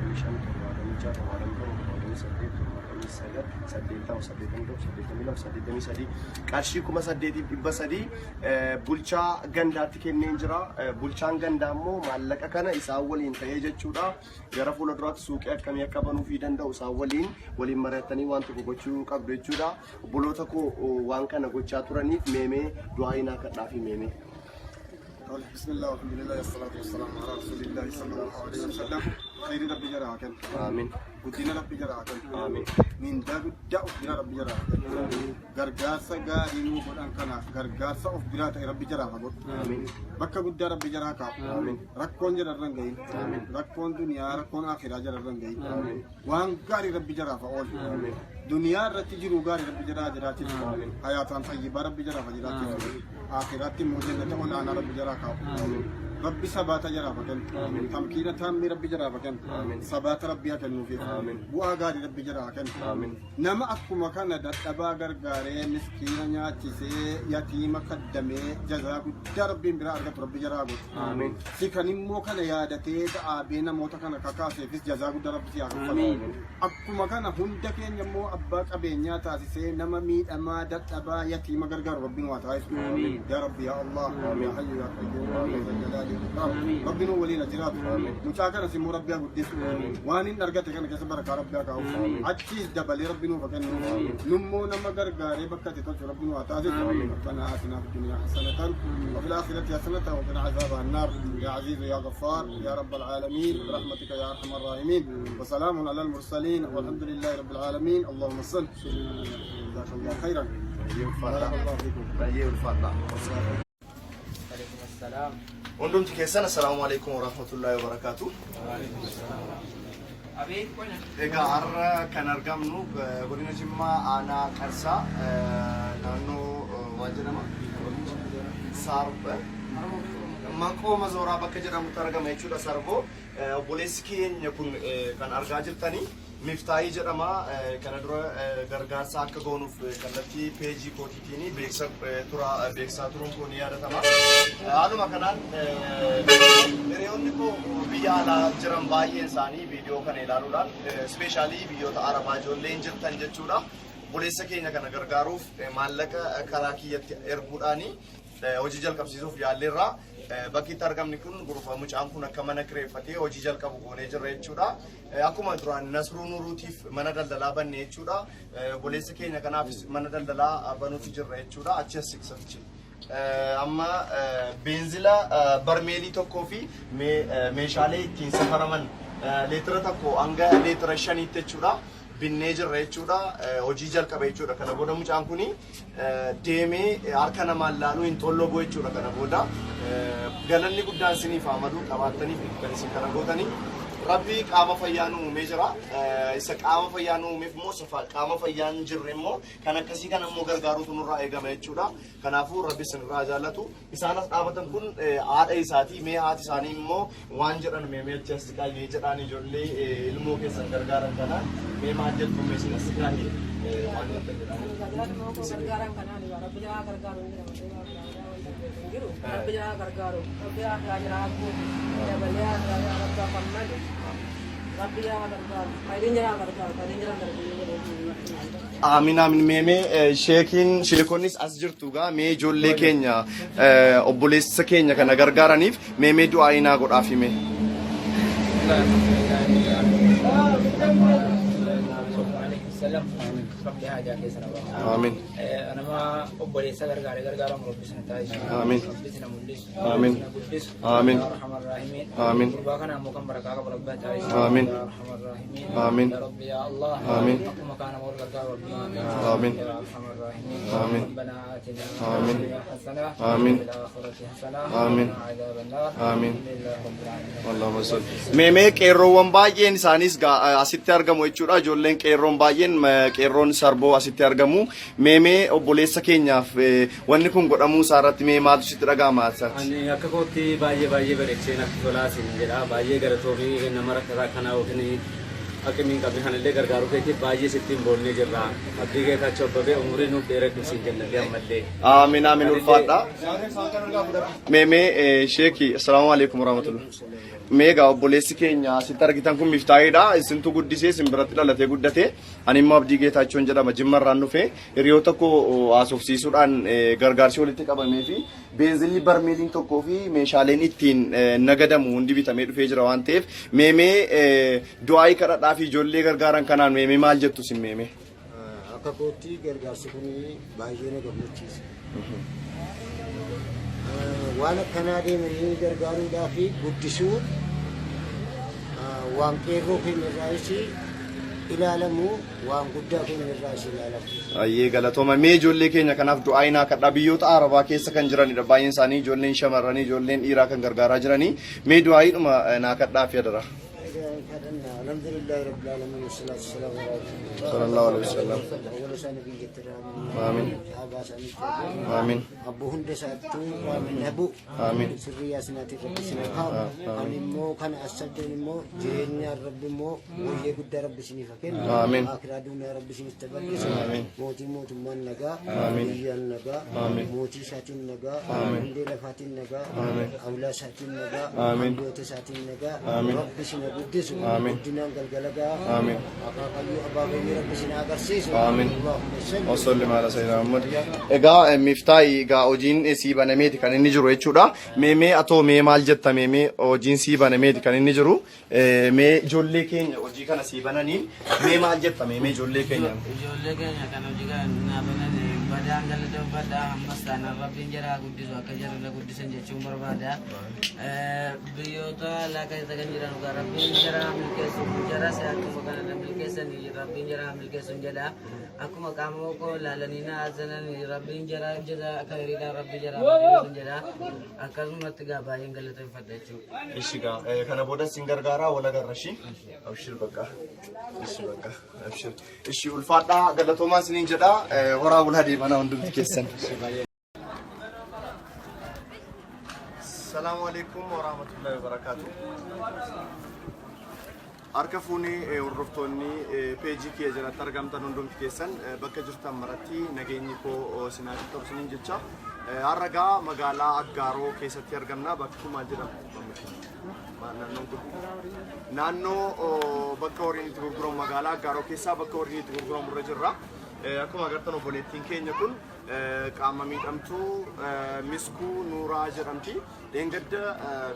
71, 72, 73, 74, 75, 76, 77, 78, 80, 81, 82, 83 qarshii 8,300 bulchaa gandaatti kenneen jira. Bulchaan gandaa immoo maallaqa kana isaan waliin ta'ee jechuudha. Gara fuula duraatti suuqii akkamii akka banuufii danda'u isaan waliin waliin mari'attanii waan tokko gochuu qabdu jechuudha. Obboloota koo waan kana gochaa turaniif meemee du'aa hinaa kadhaafi meemee. Bismillah, alhamdulillah, wassalatu wassalamu ala rasulillahi sallallahu alaihi wasallam. Khayri Rabbi jara haa kennu. Amiin. Guddina Rabbi jara haa kennu. Amiin. Mindaa guddaa of biraa Rabbi jara haa kennu. Gargaarsa gaarii nuu godhan kana gargaarsa of biraa ta'e Rabbi jara haa godhu. Amiin. Bakka guddaa Rabbi jara haa kaa'u. Amiin. Rakkoon jara irra hin gahin. Rakkoon duniyaa rakkoon akhiraa jara irra hin gahin. Waan gaarii Rabbi jaraaf haa oolchu. Duniyaa irratti jiruu gaarii Rabbi jaraa jiraachisu. Hayaataan tayyibaa Rabbi jaraaf haa jiraachisu. Akhiraatti immoo jannata olaanaa Rabbi jaraa kaa'u. Rabbi sabaata jaraaf haa kennu. Tamkiina taammii Rabbi jaraaf haa kennu. Sabaata Rabbi haa kennuufi. Bu'aa gaarii Rabbi jaraa haa kennu. Nama akkuma kana dadhabaa gargaaree miskiina nyaachisee yatiima kaddamee jazaa guddaa Rabbiin biraa argatu Rabbi jaraa godhu. Si kan immoo kana yaadatee dhaabee namoota kana kakaaseefis jazaa guddaa Rabbi si haa kaffalu. Akkuma kana hunda keenya immoo abbaa qabeenyaa taasisee nama miidhamaa dadhabaa yatiima gargaaru Rabbi nu haa taasisu. Yaa Rabbi yaa Allah yaa Hayyu yaa Qayyuum yaa Zal Jalaali wal Ikram Rabbi nu waliin haa jiraatu. Mucaa kanas immoo Rabbi haa guddisu. Waan inni argate kana keessa barakaa Rabbi haa kaa'u. Achiis dabalee Rabbi nuuf haa kennu. Nummoo nama gargaaree bakka itti tolchu Rabbi nu haa taasisu. ربنا آتنا في الدنيا حسنة وفي الآخرة حسنة وقنا عذاب النار يا عزيز يا غفار يا رب العالمين برحمتك يا أرحم الراحمين وسلام على المرسلين والحمد لله رب العالمين اللهم صل جزاك الله خيرا. Baay'ee ulfaadha. بارك الله فيكم. Baay'ee ulfaadha. Hundumti keessan assalaamu alaikum warahmatullahi wabarakaatu. Egaa har'a kan argamnu godina Jimmaa aanaa Qarsaa naannoo maal jedhama? Saarba. Maqoo Mazooraa bakka jedhamutti argama jechuudha Sarboo. Obboleessi keenya kun kan argaa jirtanii Miftaayii jedhama. Kana dura gargaarsa akka goonuuf kallattii peejii kootiitiin beeksisa tura beeksisaa turuun koo ni yaadatama. Haaluma kanaan hiriyoonni koo biyya alaa jiran baay'een isaanii viidiyoo kana ilaaluudhaan especially biyyoota Arabaa ijoolleen jirtan jechuudha. Obboleessa keenya kana gargaaruuf maallaqa karaa kiyyatti erguudhaani hojii jalqabsiisuuf yaalleerra. Bakki itti argamni kun gurba mucaan kun akka mana kireeffatee hojii jalqabu goonee jirra jechuudha. Akkuma duraan Nasruu Nuruutiif mana daldalaa banne jechuudha. Obboleessa keenya kanaafis mana daldalaa banuufi jirra jechuudha. Achi as siqsatichi. Amma beenzila barmeelii tokkoo fi meeshaalee ittiin safaraman leetira 1 hanga leetira 5tti jechuudha. Binnee jirra jechuudha. Hojii jalqabe jechuudha. Kana booda mucaan kuni deemee harka namaan laaluu hin xollobu jechuudha. Kana booda galanni guddaan isiniif haa malu qabaattaniif kan isin kana gootanii. Rabbi qaama fayyaa nu uumee jira. Isa qaama fayyaa nu uumeef immoo isa qaama fayyaa hin jirre immoo kan akkasii kana immoo gargaaruutu nurraa eegama jechuudha. Kanaafuu Rabbi isinirraa jaallatu. Isaan as dhaabatan kun haadha isaati. Mee haati isaanii immoo waan jedhan mee mee achi as siqaa mee jedhaan ijoollee ilmoo keessan gargaaran kana mee maal jettu mee isin as siqaa waan jettan jedhaan. Gargaaran kanaan Rabbi jaa gargaaru hin jiru. Rabbi jaa gargaaru. Rabbi haa jira guutu. Dabalee haa jira Rabbi afaan malu. Rabbi jaa gargaaru. Faayidiin jira gargaaru. Faayidiin jira gargaaru. Aamin aamin meemee sheekiin sheekonnis as jirtu gaa mee ijoollee keenya obboleessa keenya kana gargaaraniif meemee du'aa inaa godhaaf hime. Rabbi haajaa keessa nama. Aamin. Nama obboleessa gargaare gargaaramu Rabbi sana taasisu. Aamin. Rabbi sana mul'isu. Aamin. Sana guddisu. Aamin. Yaa Arhamar Raahimiin. Aamin. Gurbaa kana ammoo kan barakaa qabu Rabbi haa taasisu. Aamin. Yaa Arhamar Raahimiin. Aamin. Yaa Rabbi yaa Allah. Aamin. Akkuma kaan nama wal gargaaru Rabbi. Aamin. Yaa Arhamar Raahimiin. Aamin. ربنا آتنا آمين. في الدنيا حسنة آمين. وفي الآخرة حسنة آمين. وقنا عذاب النار آمين. الحمد لله رب العالمين. Allahumma salli. Meemee qeerroowwan baay'een isaanis asitti argamu jechuudha. Ijoolleen qeerroon baay'een qeerroon sarboo asitti argamu. Meemee obboleessa keenyaaf wanni kun godhamuu isaa irratti mee maaltu sitti dhaga'ama? Ani akka kootti baay'ee baay'ee bareechee natti tolaa siin jedha. Baay'ee galatoomii nama rakkataa akkanaa yookiin akka hin qabne kanallee gargaaruu keetiif baay'ee sitti hin boonnee jirra. Abdii Geetaachoo Abbabee umurii nuuf dheeradhu siin jennallee ammallee. Aamin aamin ulfaadha. Meemee sheeki assalaamu alaikum warahmatullah. Mee egaa obboleessi keenya asitti argitan kun Miftaahiidha. Isintu guddisee isin biratti dhalatee guddate. Ani immoo Abdii Geetaachoon jedhama. Jimma irraan dhufe. Hiriyoota koo haasofsiisuudhaan gargaarsi walitti qabamee fi beenzilli barmeeliin tokkoo fi meeshaaleen ittiin nagadamu hundi bitamee dhufee jira waan ta'eef meemee du'aayii kadhadhaa fi ijoollee gargaaran kanaan meemee maal jettu isin meemee? Akka kootti gargaarsi kun baay'ee na gammachiisa. Waan akkanaa deemanii gargaaruudhaa fi guddisuun waan qeerroo keenya irraayis ilaalamu waan guddaa keenya irraayis ilaalamu. Ayyee galatooma. Mee ijoollee keenya kanaaf du'aa naa kadhaa biyyoota Arabaa keessa kan jiranidha. Baay'een isaanii ijoolleen shamarranii ijoolleen dhiiraa kan gargaaraa jiranii. Mee du'aayiidhuma naa kadhaa fi adara. Alhamdulillahi rabbil alamin wassalatu wassalamu ala rasulillah. Sallallahu alaihi wasallam. Awwala isaanii biyyatti Aamin. Sahabaa isaanii Aamin. Abboo hunda isaattuu waan dhabu. Aamin. Sirriyaa sinaatiin rabbi sina kaa'u. Ani immoo kana as saddan immoo jireenyaan rabbi immoo wayyee guddaa rabbi isiniif haa kennu. Aamin. Akiraa duuniyaa rabbi isiniif tabal'isu. Aamin. Mootii mootummaan nagaa. Aamin. Biyyaan nagaa. Aamin. Mootii isaatiin nagaa. Aamin. Hundee lafaatiin nagaa. Aamin. Awlaa isaatiin nagaa. Aamin. Hambiyyoota isaatiin nagaa. Aamin. Rabbi isin haa guddisu. Aamin. Guddinaan galgala gahaa. Aamin. Akaakayyuu abaabayyuu rabbi isin haa agarsiisu. Aamin. Allahumma salli. Wasalli ala sayyidina Muhammad. Egaa Miftaahi egaa hojiin sii banameeti kan inni jiru jechuudha. Mee mee atoo mee maal jetta mee mee hojiin sii banameeti kan inni jiru. Mee ijoollee keenya hojii kana sii bananiin mee maal jetta mee mee ijoollee keenya. Ijoollee keenya kan hojii kana naa banan badaan galateeffadha ammas taanaan rabbiin jara haa guddisu akka jarri na guddisan jechuun barbaada. Biyyoota alaa keessa kan jiran dhugaa rabbiin jara haa milkeessu jaras akkuma kana na milkeessanii rabbiin jara haa milkeessu jedha. Akkuma qaama koo ilaalanii na azanan rabbiin jara jara akka hiriidhaan rabbi jara haa deebisu jedha. Akkasumatti gaa baay'een galateeffadha jechuudha. Ishi gaa kana booda sin gargaaraa wal agarra ishi. Abshir bakka. Ishi bakka. Abshir. Ishi ulfaadhaa galatoomaa isiniin jedha horaa bulaa deemanaa hundumti keessan. Salaamu alaikum wa rahmatullahi wa barakatuh. Harka fuunee hordoftoonni peejii kiyya jalatti argamtan hundumti keessan bakka jirtan maratti nageenyi koo isin haa qaqqabu isiniin jecha. Har'a gaa magaalaa Aggaaroo keessatti argamna. Bakki kun maal jedhama? Naannoon kun naannoo bakka horiin itti gurguramu magaalaa Aggaaroo keessaa bakka horiin itti gurguramu irra jirra. Akkuma agartan obboleettiin keenya kun qaama miidhamtuu Miskuu Nuuraa jedhamti. Dheengadda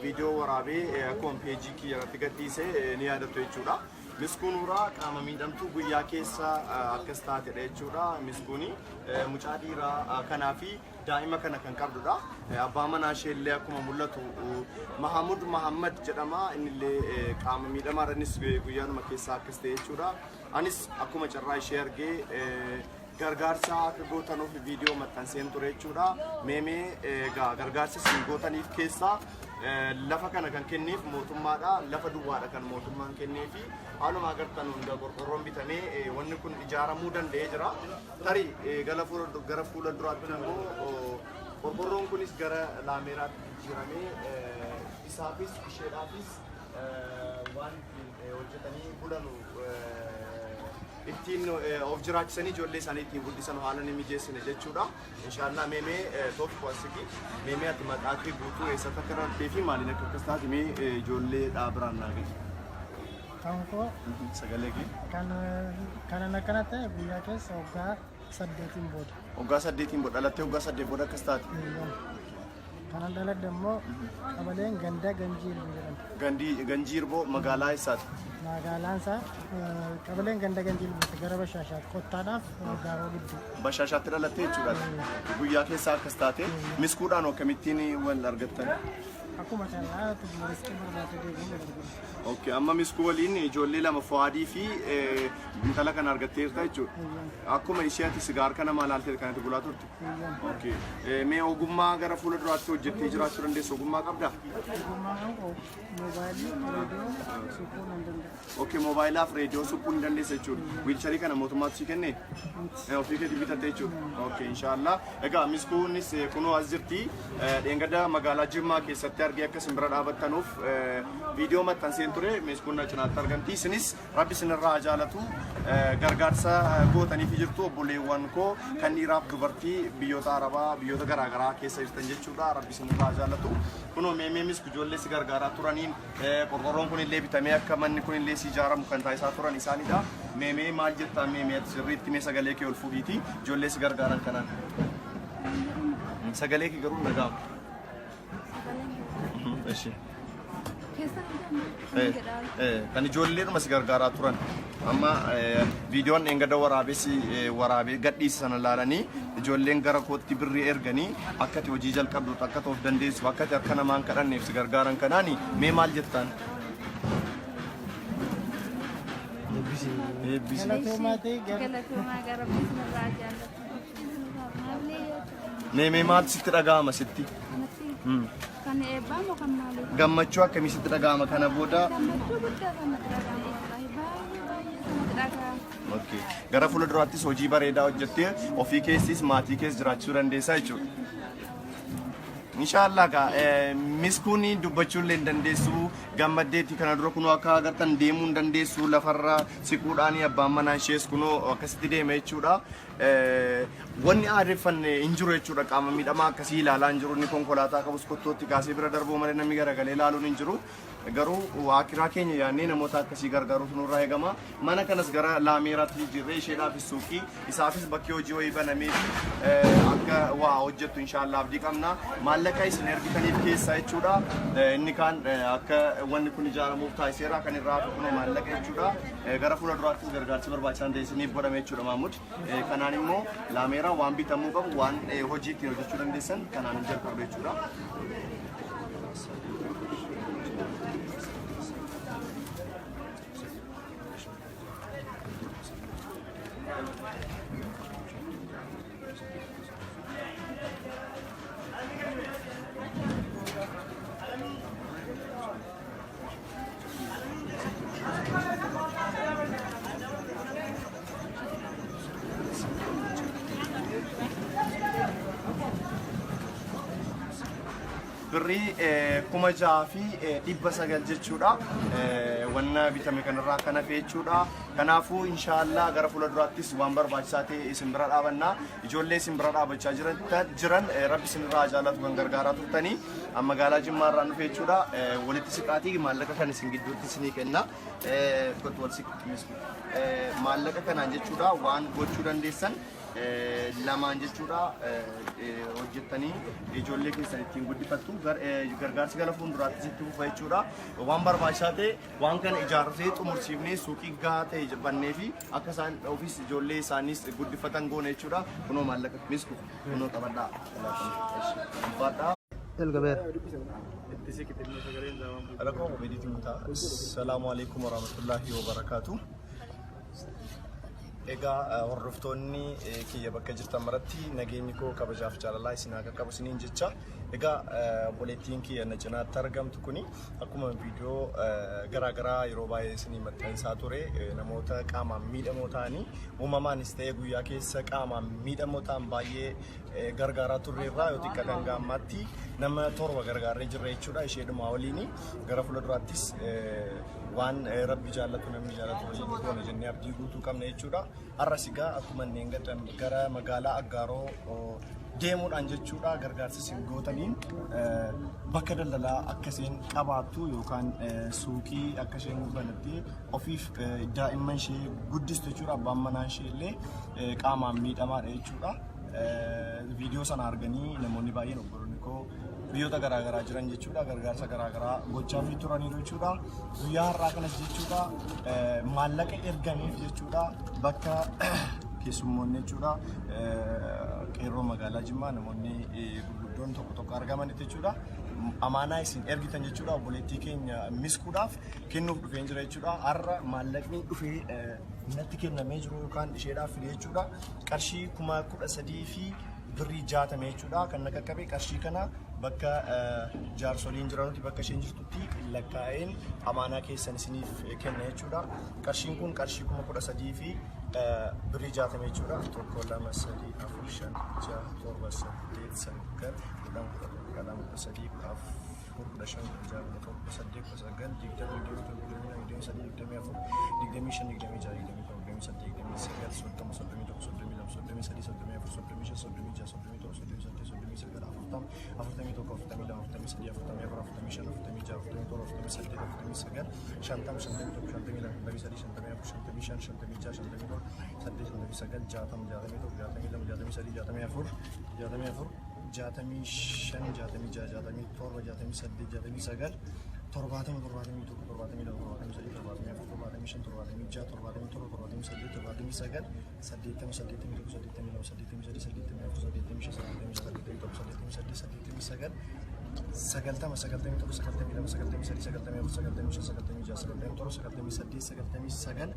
viidiyoo waraabee akkuma peejii kiyya irratti gadhiise ni yaadattu jechuudha. Miskuu Nuuraa qaama miidhamtuu guyyaa keessa akkas taatedha jechuudha. Miskuuni mucaa dhiiraa kanaa fi daa'ima kana kan qabdudha. Abbaa manaa ishee illee akkuma mul'atu Mahamud Mahammad jedhama. Inni illee qaama miidhamaadha. Innis guyyaanuma keessa akkas ta'e jechuudha. Anis akkuma carraa ishee argee gargaarsa akka gootanuuf viidiyoo maxxanseen ture jechuudha. Meemee egaa gargaarsa isin gootaniif keessaa Lafa kana kan kenneef mootummaadha. Lafa duwwaadha kan mootummaan kenneefi. Haaluma agartan hunda qorqorroon bitamee wanni kun ijaaramuu danda'ee jira. Tarii gara fuula duraatti immoo qorqorroon kunis gara laameeraatti jijjiiramee isaafis isheedhaafis waan ittiin hojjetanii bulanu ittiin of jiraachisanii ijoollee isaanii ittiin guddisan haala ni mijeessine jechuudha. Inshaallah meemee tokko asiki meemee ati maqaa kee guutuu eessatti akka dhalattee fi maaliin akka akkas taate mee ijoollee biraan naa gahi. Kan koo Sagalee kee. kan kanan akkana ta'e guyyaa keessa waggaa 8n booda. Waggaa 8n booda dhalattee waggaa 8 booda akkas taate. Kanan dhaladhe immoo qabaleen ganda Ganjii Irbuu jedhamti. Gandii Ganjii Irboo magaalaa eessaati? Magaalaan isaa qabaleen ganda Ganjii Irbuuti gara Bashaashaatti kottaadhaaf gaaroo gidduu. Bashaashaatti dhalattee jechuudha. Guyyaa keessaa akkas taate miskuudhaan akkamittiin wal argattan? Akkuma carraa riskii barbaadee deebiin wal argina. Okay, amma miskuu waliin ijoollee lama Fuwaadii fi intala kana argatteerta jechuudha. Akkuma ishee ati sigaa harka namaa laaltee kanatti bulaa turte. Okay. Mee ogummaa gara fuula duraatti hojjettee jiraachuu dandeessu ogummaa qabdaa? Ogummaa kan qabu moobaayilii, reediyoo suphuu nan danda'a. Okay, moobaayilaaf reediyoo suphuu ni dandeessa jechuudha. Wiilcharii kana mootummaatu si kennee? Ofii keetii bitatte jechuudha. Okay, inshaallah. Egaa miskuunis kunoo as jirti. Dheengadda magaalaa Jimmaa keessatti argee akka isin bira dhaabattanuuf viidiyoo maxxanseen ture. Miskuun na cinaatti argamti. Isinis Rabbi isinirraa haa jaalatu. Gargaarsa gootaniif jirtu obboleewwan koo kan dhiiraaf dubartii biyyoota Arabaa biyyoota garaagaraa keessa jirtan jechuudha. Rabbi isinirraa haa jaalatu. Kunoo meemee misku ijoollee si gargaaraa turaniin qorqorroon kunillee bitamee akka manni kunillee si ijaaramu kan taasisaa turan isaanidha. Meemee maal jettaa meemee ati sirriitti mee sagalee kee ol fuudhiiti ijoollee si gargaaran kanaan. Sagalee kee garuu hin dhaga'amu. Eshi. Kan ijoolleedhuma si gargaaraa turan. Amma viidiyoon dheengadda waraabessi waraabee gadhiise sana ilaalanii ijoolleen gara kootti birrii erganii akka ati hojii jalqabdu akka ati of dandeessuuf akka ati harka namaan kadhanneef si gargaaran kanaani mee maal jettaan? Eebbisi. Galatoomaa gara isinirraa jaallatu. Mee mee maaltu sitti dhaga'ama sitti? Kan eebbaa moo kan maalii? Gammachuu akkamii sitti dhaga'ama kana booda? Gammachuu guddaa kan natti dhaga'ama wallaahi baay'ee baay'ee kan natti dhaga'ama. Okay. Gara fuula duraattis hojii bareedaa hojjettee ofii keessis maatii kees jiraachisuu dandeessaa jechuudha. Inshaallah kaa miskuun dubbachuu illee hin dandeessu gammaddeetti kana dura kunoo akka agartan deemuu hin dandeessu lafarra siquudhaan abbaan manaa ishees kunoo akkasitti deema jechuudha. Wanni aadeffanne hin jiru jechuudha qaama miidhamaa akkasii ilaalaa hin jiru inni konkolaataa qabus kottootti kaasee bira darbuu malee namni garagalee ilaaluun hin jiru. Garuu akiraa keenya yaadnee namoota akkasii gargaaruutu nurraa eegama. Mana kanas gara laameeraatti jijjiirree isheedhaafis suuqii isaafis bakki hojii wayii banamee fi akka waa hojjettu inshaallah abdii qabna. Maallaqa isin ergitaniif keessaa jechuudha. Inni kaan akka wanni kun ijaaramuuf taasiseera kan irraa hafe kunoo maallaqa jechuudha. Gara fuula duraattis gargaarsi barbaachisaan ta'e isiniif godhame jechuudha Maamud. Kanaan immoo laameeraa waan bitamuu qabu waan hojii ittiin hojjechuu dandeessan kanaan hin jalqabdu jechuudha. Birrii 6,900 jechuudha. Wanna bitame kanarraa kan hafe jechuudha. Kanaafuu inshaallah gara fuula duraattis waan barbaachisaa ta'e isin bira dhaabanna. Ijoollee isin bira dhaabachaa jiran rabbi isin irraa jaalatu kan gargaaraa turtanii magaalaa Jimmaa irraa dhufe jechuudha. Walitti siqaatii maallaqa kan isin gidduutti isinii kenna. Kottu wal siqi. Maallaqa kanaan jechuudha waan gochuu dandeessan lamaan jechuudha hojjettanii ijoollee keessan ittiin guddifattu gargaarsi gara fuulduraattis itti fufa jechuudha. Waan barbaachisaa ta'e waan kana ijaarree xumursiifnee suuqii gahaa ta'e bannee fi akka isaan ofiis ijoollee isaaniis guddifatan goone jechuudha. Kunoo maallaqa misku kunoo qabadhaa. Ulfaadhaa. Jalqabeera. Rakkoo obeediitiin kutaa. Salaamu alaikum warahmatullahi wabarakaatu. Egaa hordoftoonni kiyya bakka jirtan maratti nageenyi koo kabajaaf jaalalaa isin haa qaqqabu isiniin jecha. Egaa obboleettiin kiyya na cinaatti argamtu kuni akkuma viidiyoo garaagaraa yeroo baay'ee isinii maxxansaa ture, namoota qaamaan miidhamoo ta'anii uumamaanis ta'ee guyyaa keessa qaamaan miidhamoo ta'an baay'ee gargaaraa turreerraa, yoo xiqqaate hanga ammaatti nama 7 gargaarree jirra jechuudha isheedhuma waliin. Gara fuulduraattis waan Rabbi jaallatu, namni jaallatu waliin goona jennee abdii guutuu qabna jechuudha. Har'as egaa akkuma inneen gara magaalaa Aggaaroo deemuudhaan jechuudha, gargaarsa isin gootaniin bakka daldalaa akka isheen qabaattu yookaan suuqii akka isheen banattee ofiif daa'imman ishee guddistu jechuudha. Abbaan manaa ishee illee qaamaan miidhamaadha jechuudha. Viidiyoo sana arganii namoonni baay'een, obboloonni koo biyyoota garaagaraa jiran jechuudha, gargaarsa garaagaraa gochaafii turaniiru jechuudha. Guyyaa har'aa kanas jechuudha, maallaqa ergameef jechuudha, bakka keessummoonni jechuudha, qeerroo magaalaa Jimmaa, namoonni gurguddoon tokko tokko argamanitti jechuudha. Amaanaa isin ergitan jechuudha, obboleettii keenya Miskuudhaaf kennuuf dhufeen jira jechuudha. Har'a maallaqni dhufee natti kennamee jiru yookaan isheedhaaf fide jechuudha, qarshii 13,060 jechuudha. Kan na qaqqabe qarshii kana bakka jaarsoliin jiranutti, bakka isheen jirtutti lakkaa'een amaanaa keessan isiniif kenna jechuudha. Qarshiin kun qarshii 13,060 jechuudha. 1, 2, 3, 4, 5, 6, 7, 8, 9, 10, 11, 12, 13, 14, 15, 16, 17, 18, 19, 20, 21, 22, 23, 24, 25, 26, 27, 28, 29, 30, 31, 32, 33, 34, 35, 36, 37, 38, 39, 40, 41, 42, 43, 44, 45, 46, 47, 48, 49, 50, 51, 52, 53, 54, 55, 56, 57, 8, 59, 60, 61, 62, 63, 64, 64, 65, 66, 67, 68, 69, 70, 71, 72, 73, 74, 75, 76, 77, 78,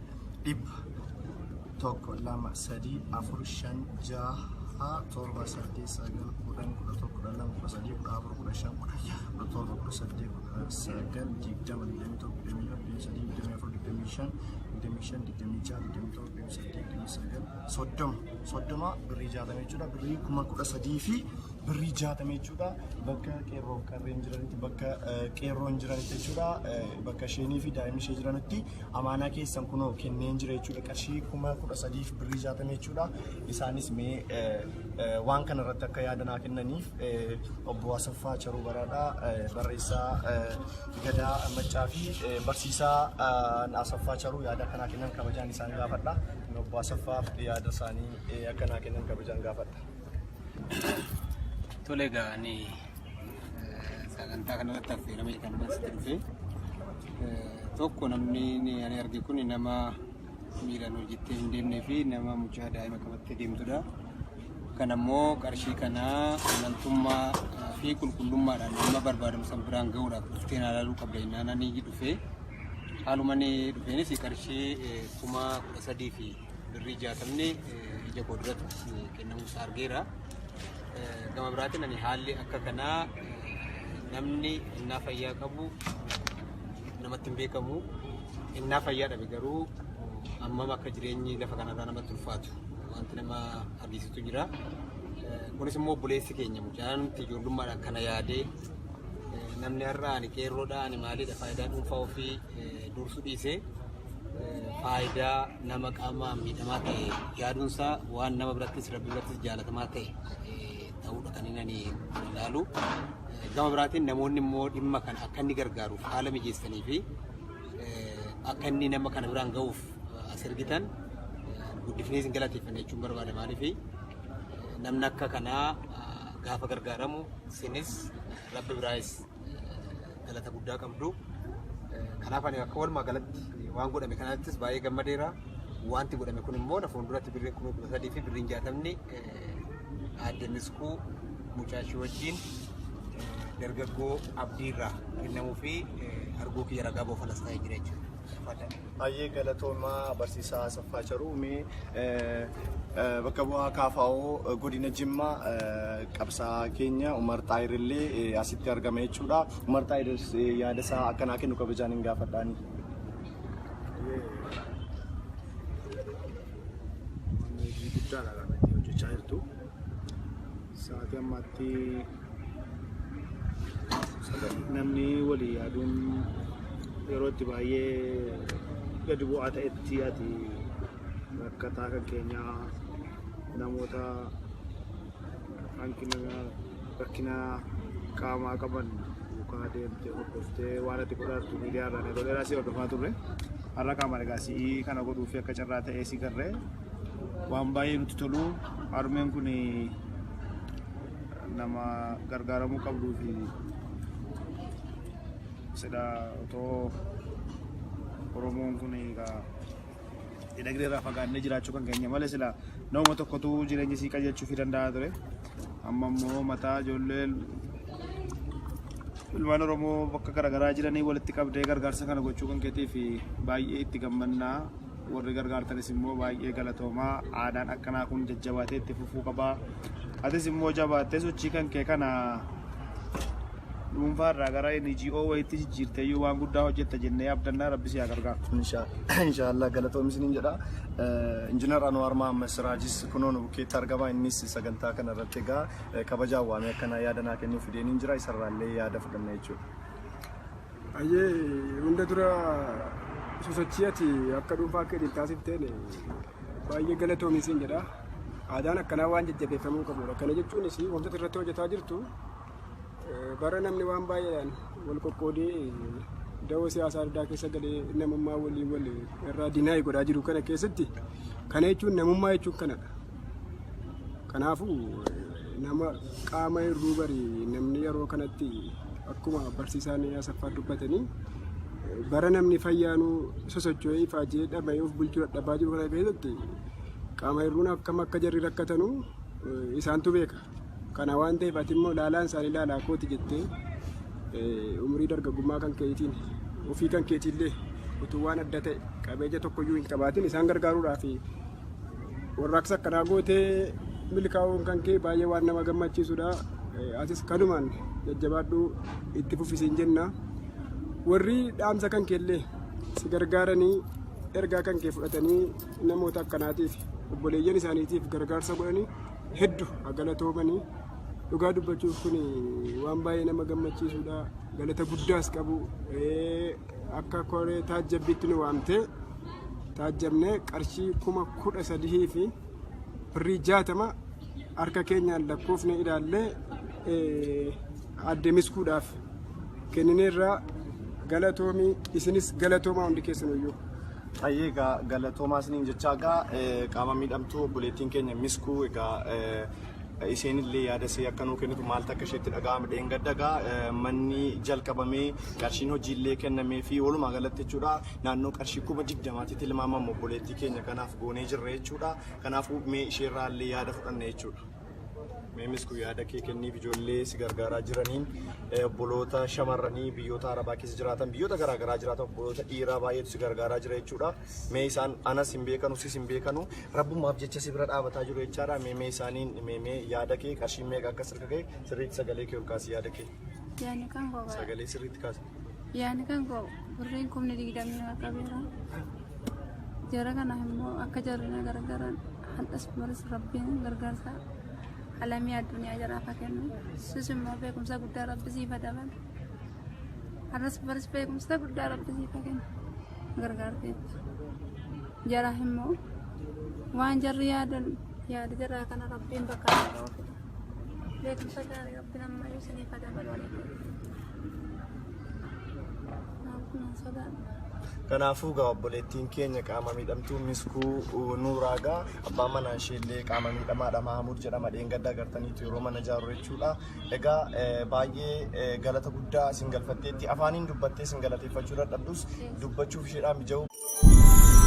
79, 80, 81, 82, 83, 84, 85, 86, 87, 88, 89, 90, 91, 92, 93, 94, 95, 96, 97, 98, 99, 100. 1, 2, 3, 4, 5, 6, 7, 8, 9, 10, 11, 12, 13, 14, 15, 16, 17, 18, 19, 20, 21, 22, 23, 24, 25, 25, 26, 27, 28, 29, 30, 30 birrii 60 jechuudha. Birrii 13,060 jechuudha. Bakka qeerroof qarreen jiranitti, bakka qeerroon jiranitti jechuudha. Bakka isheenii fi daa'imni ishee jiranitti amaanaa keessan kunoo kenneen jira jechuudha. Qarshii 13,060 jechuudha. Isaanis mee waan kana irratti akka yaada naa kennaniif obbo Asaffaa Charuu Baraadhaa, barreessaa Gadaa Maccaa fi barsiisaa Asaffaa Charuu, yaada akkanaa kennan kabajaan isaan gaafadha. Obbo Asaffaaf yaada isaanii akka naa kennan kabajaan gaafadha. Tole, egaa ani sagantaa kanarratti affeeramee kan asitti dhufe, tokko namni ani arge kun nama miilaan hojjettee hin deemnee fi nama mucaa daa'ima qabattee deemtudha. Kan ammoo qarshii kanaa amantummaa fi qulqullummaadhaan nama barbaadamu san biraan gahuudhaaf dhuftee na ilaaluu qabda jennaan ani dhufe. Haaluma inni dhufeenis qarshii 13,060 ija koo duratti kennamuu isaa argeera. Gama biraatiin ani haalli akka kanaa, namni innaa fayyaa qabu namatti hin beekamu. Innaa fayyaa dhabe garuu hammam akka jireenyi lafa kanarraa namatti ulfaatu wanti nama argisiisu jira. Kunis immoo obboleessi keenya mucaan ijoollummaadhaan kana yaadee, namni har'a ani qeerroodha, ani maalidha, faayidaa dhuunfaa ofii dursuu dhiisee faayidaa nama qaama miidhamaa ta'e yaaduunsaa waan nama birattis Rabbi birattis jaalatamaa ta'e ta'uudha kan inni ani ilaalu. Gama biraatiin namoonni immoo dhimma kana akka inni gargaaruuf haala mijeessanii fi akka inni nama kana biraan gahuuf as ergitan guddifnee isin galateeffanna jechuun barbaada. Maaliif, namni akka kanaa gaafa gargaaramu isinis Rabbi biraayis galata guddaa qabdu. Kanaaf ani akka walumaa galatti waan godhame kanattis baay'ee gammadeera. Wanti godhame kun immoo na fuulduratti birriin 13,060 aadde Miskuu mucaashii wajjin dargaggoo Abdiirraa kennamuu fi arguu kiyya ragaa boofalas ta'ee jira jechuudha. Baay'ee galatoomaa, barsiisaa Asaffaa Charuu. Mee Bakka bu'aa KFO godina Jimmaa qabsaa keenya Umar Xaayir illee asitti argama jechuudha. Umar Xaayir yaada isaa akkanaa kennu kabajaan hin gaafadhaani. Hojii guddaadha kan itti hojjechaa jirtu. Sa'aatii ammaatti namni walii yaaduun yeroo itti baay'ee gadi bu'aa ta'etti ati rakkataa kan keenyaa namoota hanqina rakkina qaamaa qaban duukaa deemtee hordoftee waan ati godhaa jirtu miidiyaa irraan yeroo dheeraa si hordofaa turre. Har'a qaamaan egaa si'ii kana godhuu fi akka carraa ta'ee si garree waan baay'ee nutti tolu. Harmeen kun nama gargaaramuu qabduu fi sidha otoo Oromoon kun egaa dinagdee irraa fagaannee jiraachuu kan keenya malee sila nama tokkotu jireenya isii qajeelchuu fi danda'a ture. Amma immoo mataa ijoollee ilmaan Oromoo bakka garaagaraa jiranii walitti qabdee gargaarsa kana gochuu kan keetii fi baay'ee itti gammannaa. Warri gargaartanis immoo baay'ee galatoomaa. Aadaan akkanaa kun jajjabaatee itti fufuu qabaa. Atis immoo jabaattee sochii kan kee kana dhuunfaa irraa gara NGO wayiitti jijjiirtee iyyuu waan guddaa hojjetta jennee abdannaa. Rabbi si haa gargaaru. Inshaallah, galatoomi isiniin jedha. Injiinar Anwaar Mahammad Siraajis kunoo nu bukkeetti argama. Innis sagantaa kana irratti egaa kabajaan waamee akkana yaada naa kennuu fideen jira. Isarraallee yaada fudhanna jechuudha. Ayyee, hunda dura sosochii ati akka dhuunfaa keetiin taasifteen baay'ee galatoomi siin jedha. Aadaan akkanaa waan jajjabeeffamuu qabudha. Kana jechuunis wantoota irratti hojjetaa jirtu bara namni waan baay'eedhaan wal qoqqoodee dawoo siyaasaa addaa keessa galee namummaa walii wal irraa dinaay godhaa jiru kana keessatti, kana jechuun namummaa jechuun kanadha. Kanaafuu nama qaama hir'uu bari namni yeroo kanatti akkuma barsiisaan Asaffaa dubbatanii, bara namni fayyaanuu sosocho'ee ifaajee dhama'ee of bulchuu dadhabaa jiru kana keessatti qaama hir'uun akkam akka jarri rakkatanuu isaantu beeka. Kana waan ta'eef ati immoo laalaan isaanii laalaa kooti jettee umurii dargaggummaa kan keetiin ofii kan keetiillee utuu waan adda ta'e qabeenya tokkoyyuu hin qabaatin isaan gargaaruudhaaf warraaqsa akkanaa gootee milkaa'uun kan kee baay'ee waan nama gammachiisudha. Atis kanumaan jajjabaadhu, itti fufisiin jenna. Warri dhaamsa kan keellee si gargaaranii ergaa kan kee fudhatanii namoota akkanaatiif, obboleeyyan isaaniitiif gargaarsa godhanii hedduu galatoomanii. Dhugaa dubbachuuf kun waan baay'ee nama gammachiisudha. Galata guddaas qabu. Akka koree taajjabbiitti nu waamtee taajjabnee qarshii 13,060 harka keenyaan lakkoofne ilaallee adde Miskuudhaaf kennineerraa. Galatoomii, isinis galatoomaa hundi keessaniyyuu. Ayyee, egaa galatoomaa isiniin jechaa, egaa qaama miidhamtuu obboleettiin keenya Miskuu egaa isheen illee yaada ishee akka nuu kennitu, maaltu akka isheetti dhaga'ame. Dheengadda egaa manni jalqabamee qarshiin hojiillee kennamee fi walumaa galatti jechuudha naannoo qarshii 20,000tti tilmaamamu obboleettii keenya kanaaf goonee jirra jechuudha. Kanaafuu mee isheerraa illee yaada fudhanna jechuudha. Mee Miskuu, yaada kee kenniif ijoollee si gargaaraa jiraniin, obboloota shamarranii biyyoota Arabaa keessa jiraatan, biyyoota garaagaraa jiraatan, obboloota dhiiraa baay'eetu si gargaaraa jira jechuudha. Mee isaan anas hin beekanu, sis hin beekanu, rabbummaaf jecha si bira dhaabataa jiru jechaadha. Mee isaaniin mee yaada kee, qarshiin meeqa akka sirka ga'e sirriitti sagalee kee ol kaasi, yaada kee. Yaadni kan koo Sagalee sirriitti kaasi. Yaadni kan koo birriin 20,000 qabeera. Jara kana immoo akka jarri na gargaaran hadhas baris Rabbiin gargaarsa alamii addunyaa jaraaf haa kennu. Sis immoo beekumsa guddaa Rabbi siif haa dabalu. Har'as baris beekumsa guddaa Rabbi siif haa kennu. Gargaarteetti. Jara immoo waan jarri yaadan yaada jaraa kana Rabbiin bakka haa ga'u. Beekumsa gaarii Rabbiin ammayyuu isiniif haa dabalu. Nan sodaadha. Kanaafuu egaa obboleettiin keenya qaama miidhamtuu Miskuu Nuuraa, egaa abbaan manaa isheellee qaama miidhamaadha, Mahamud jedhama, dheengadda agartaniitu yeroo mana ijaaru jechuudha. Egaa baay'ee galata guddaa isin galfatteetti, afaaniin dubbattee isin galateeffachuu dadhabdus dubbachuuf isheedhaan mija'uu.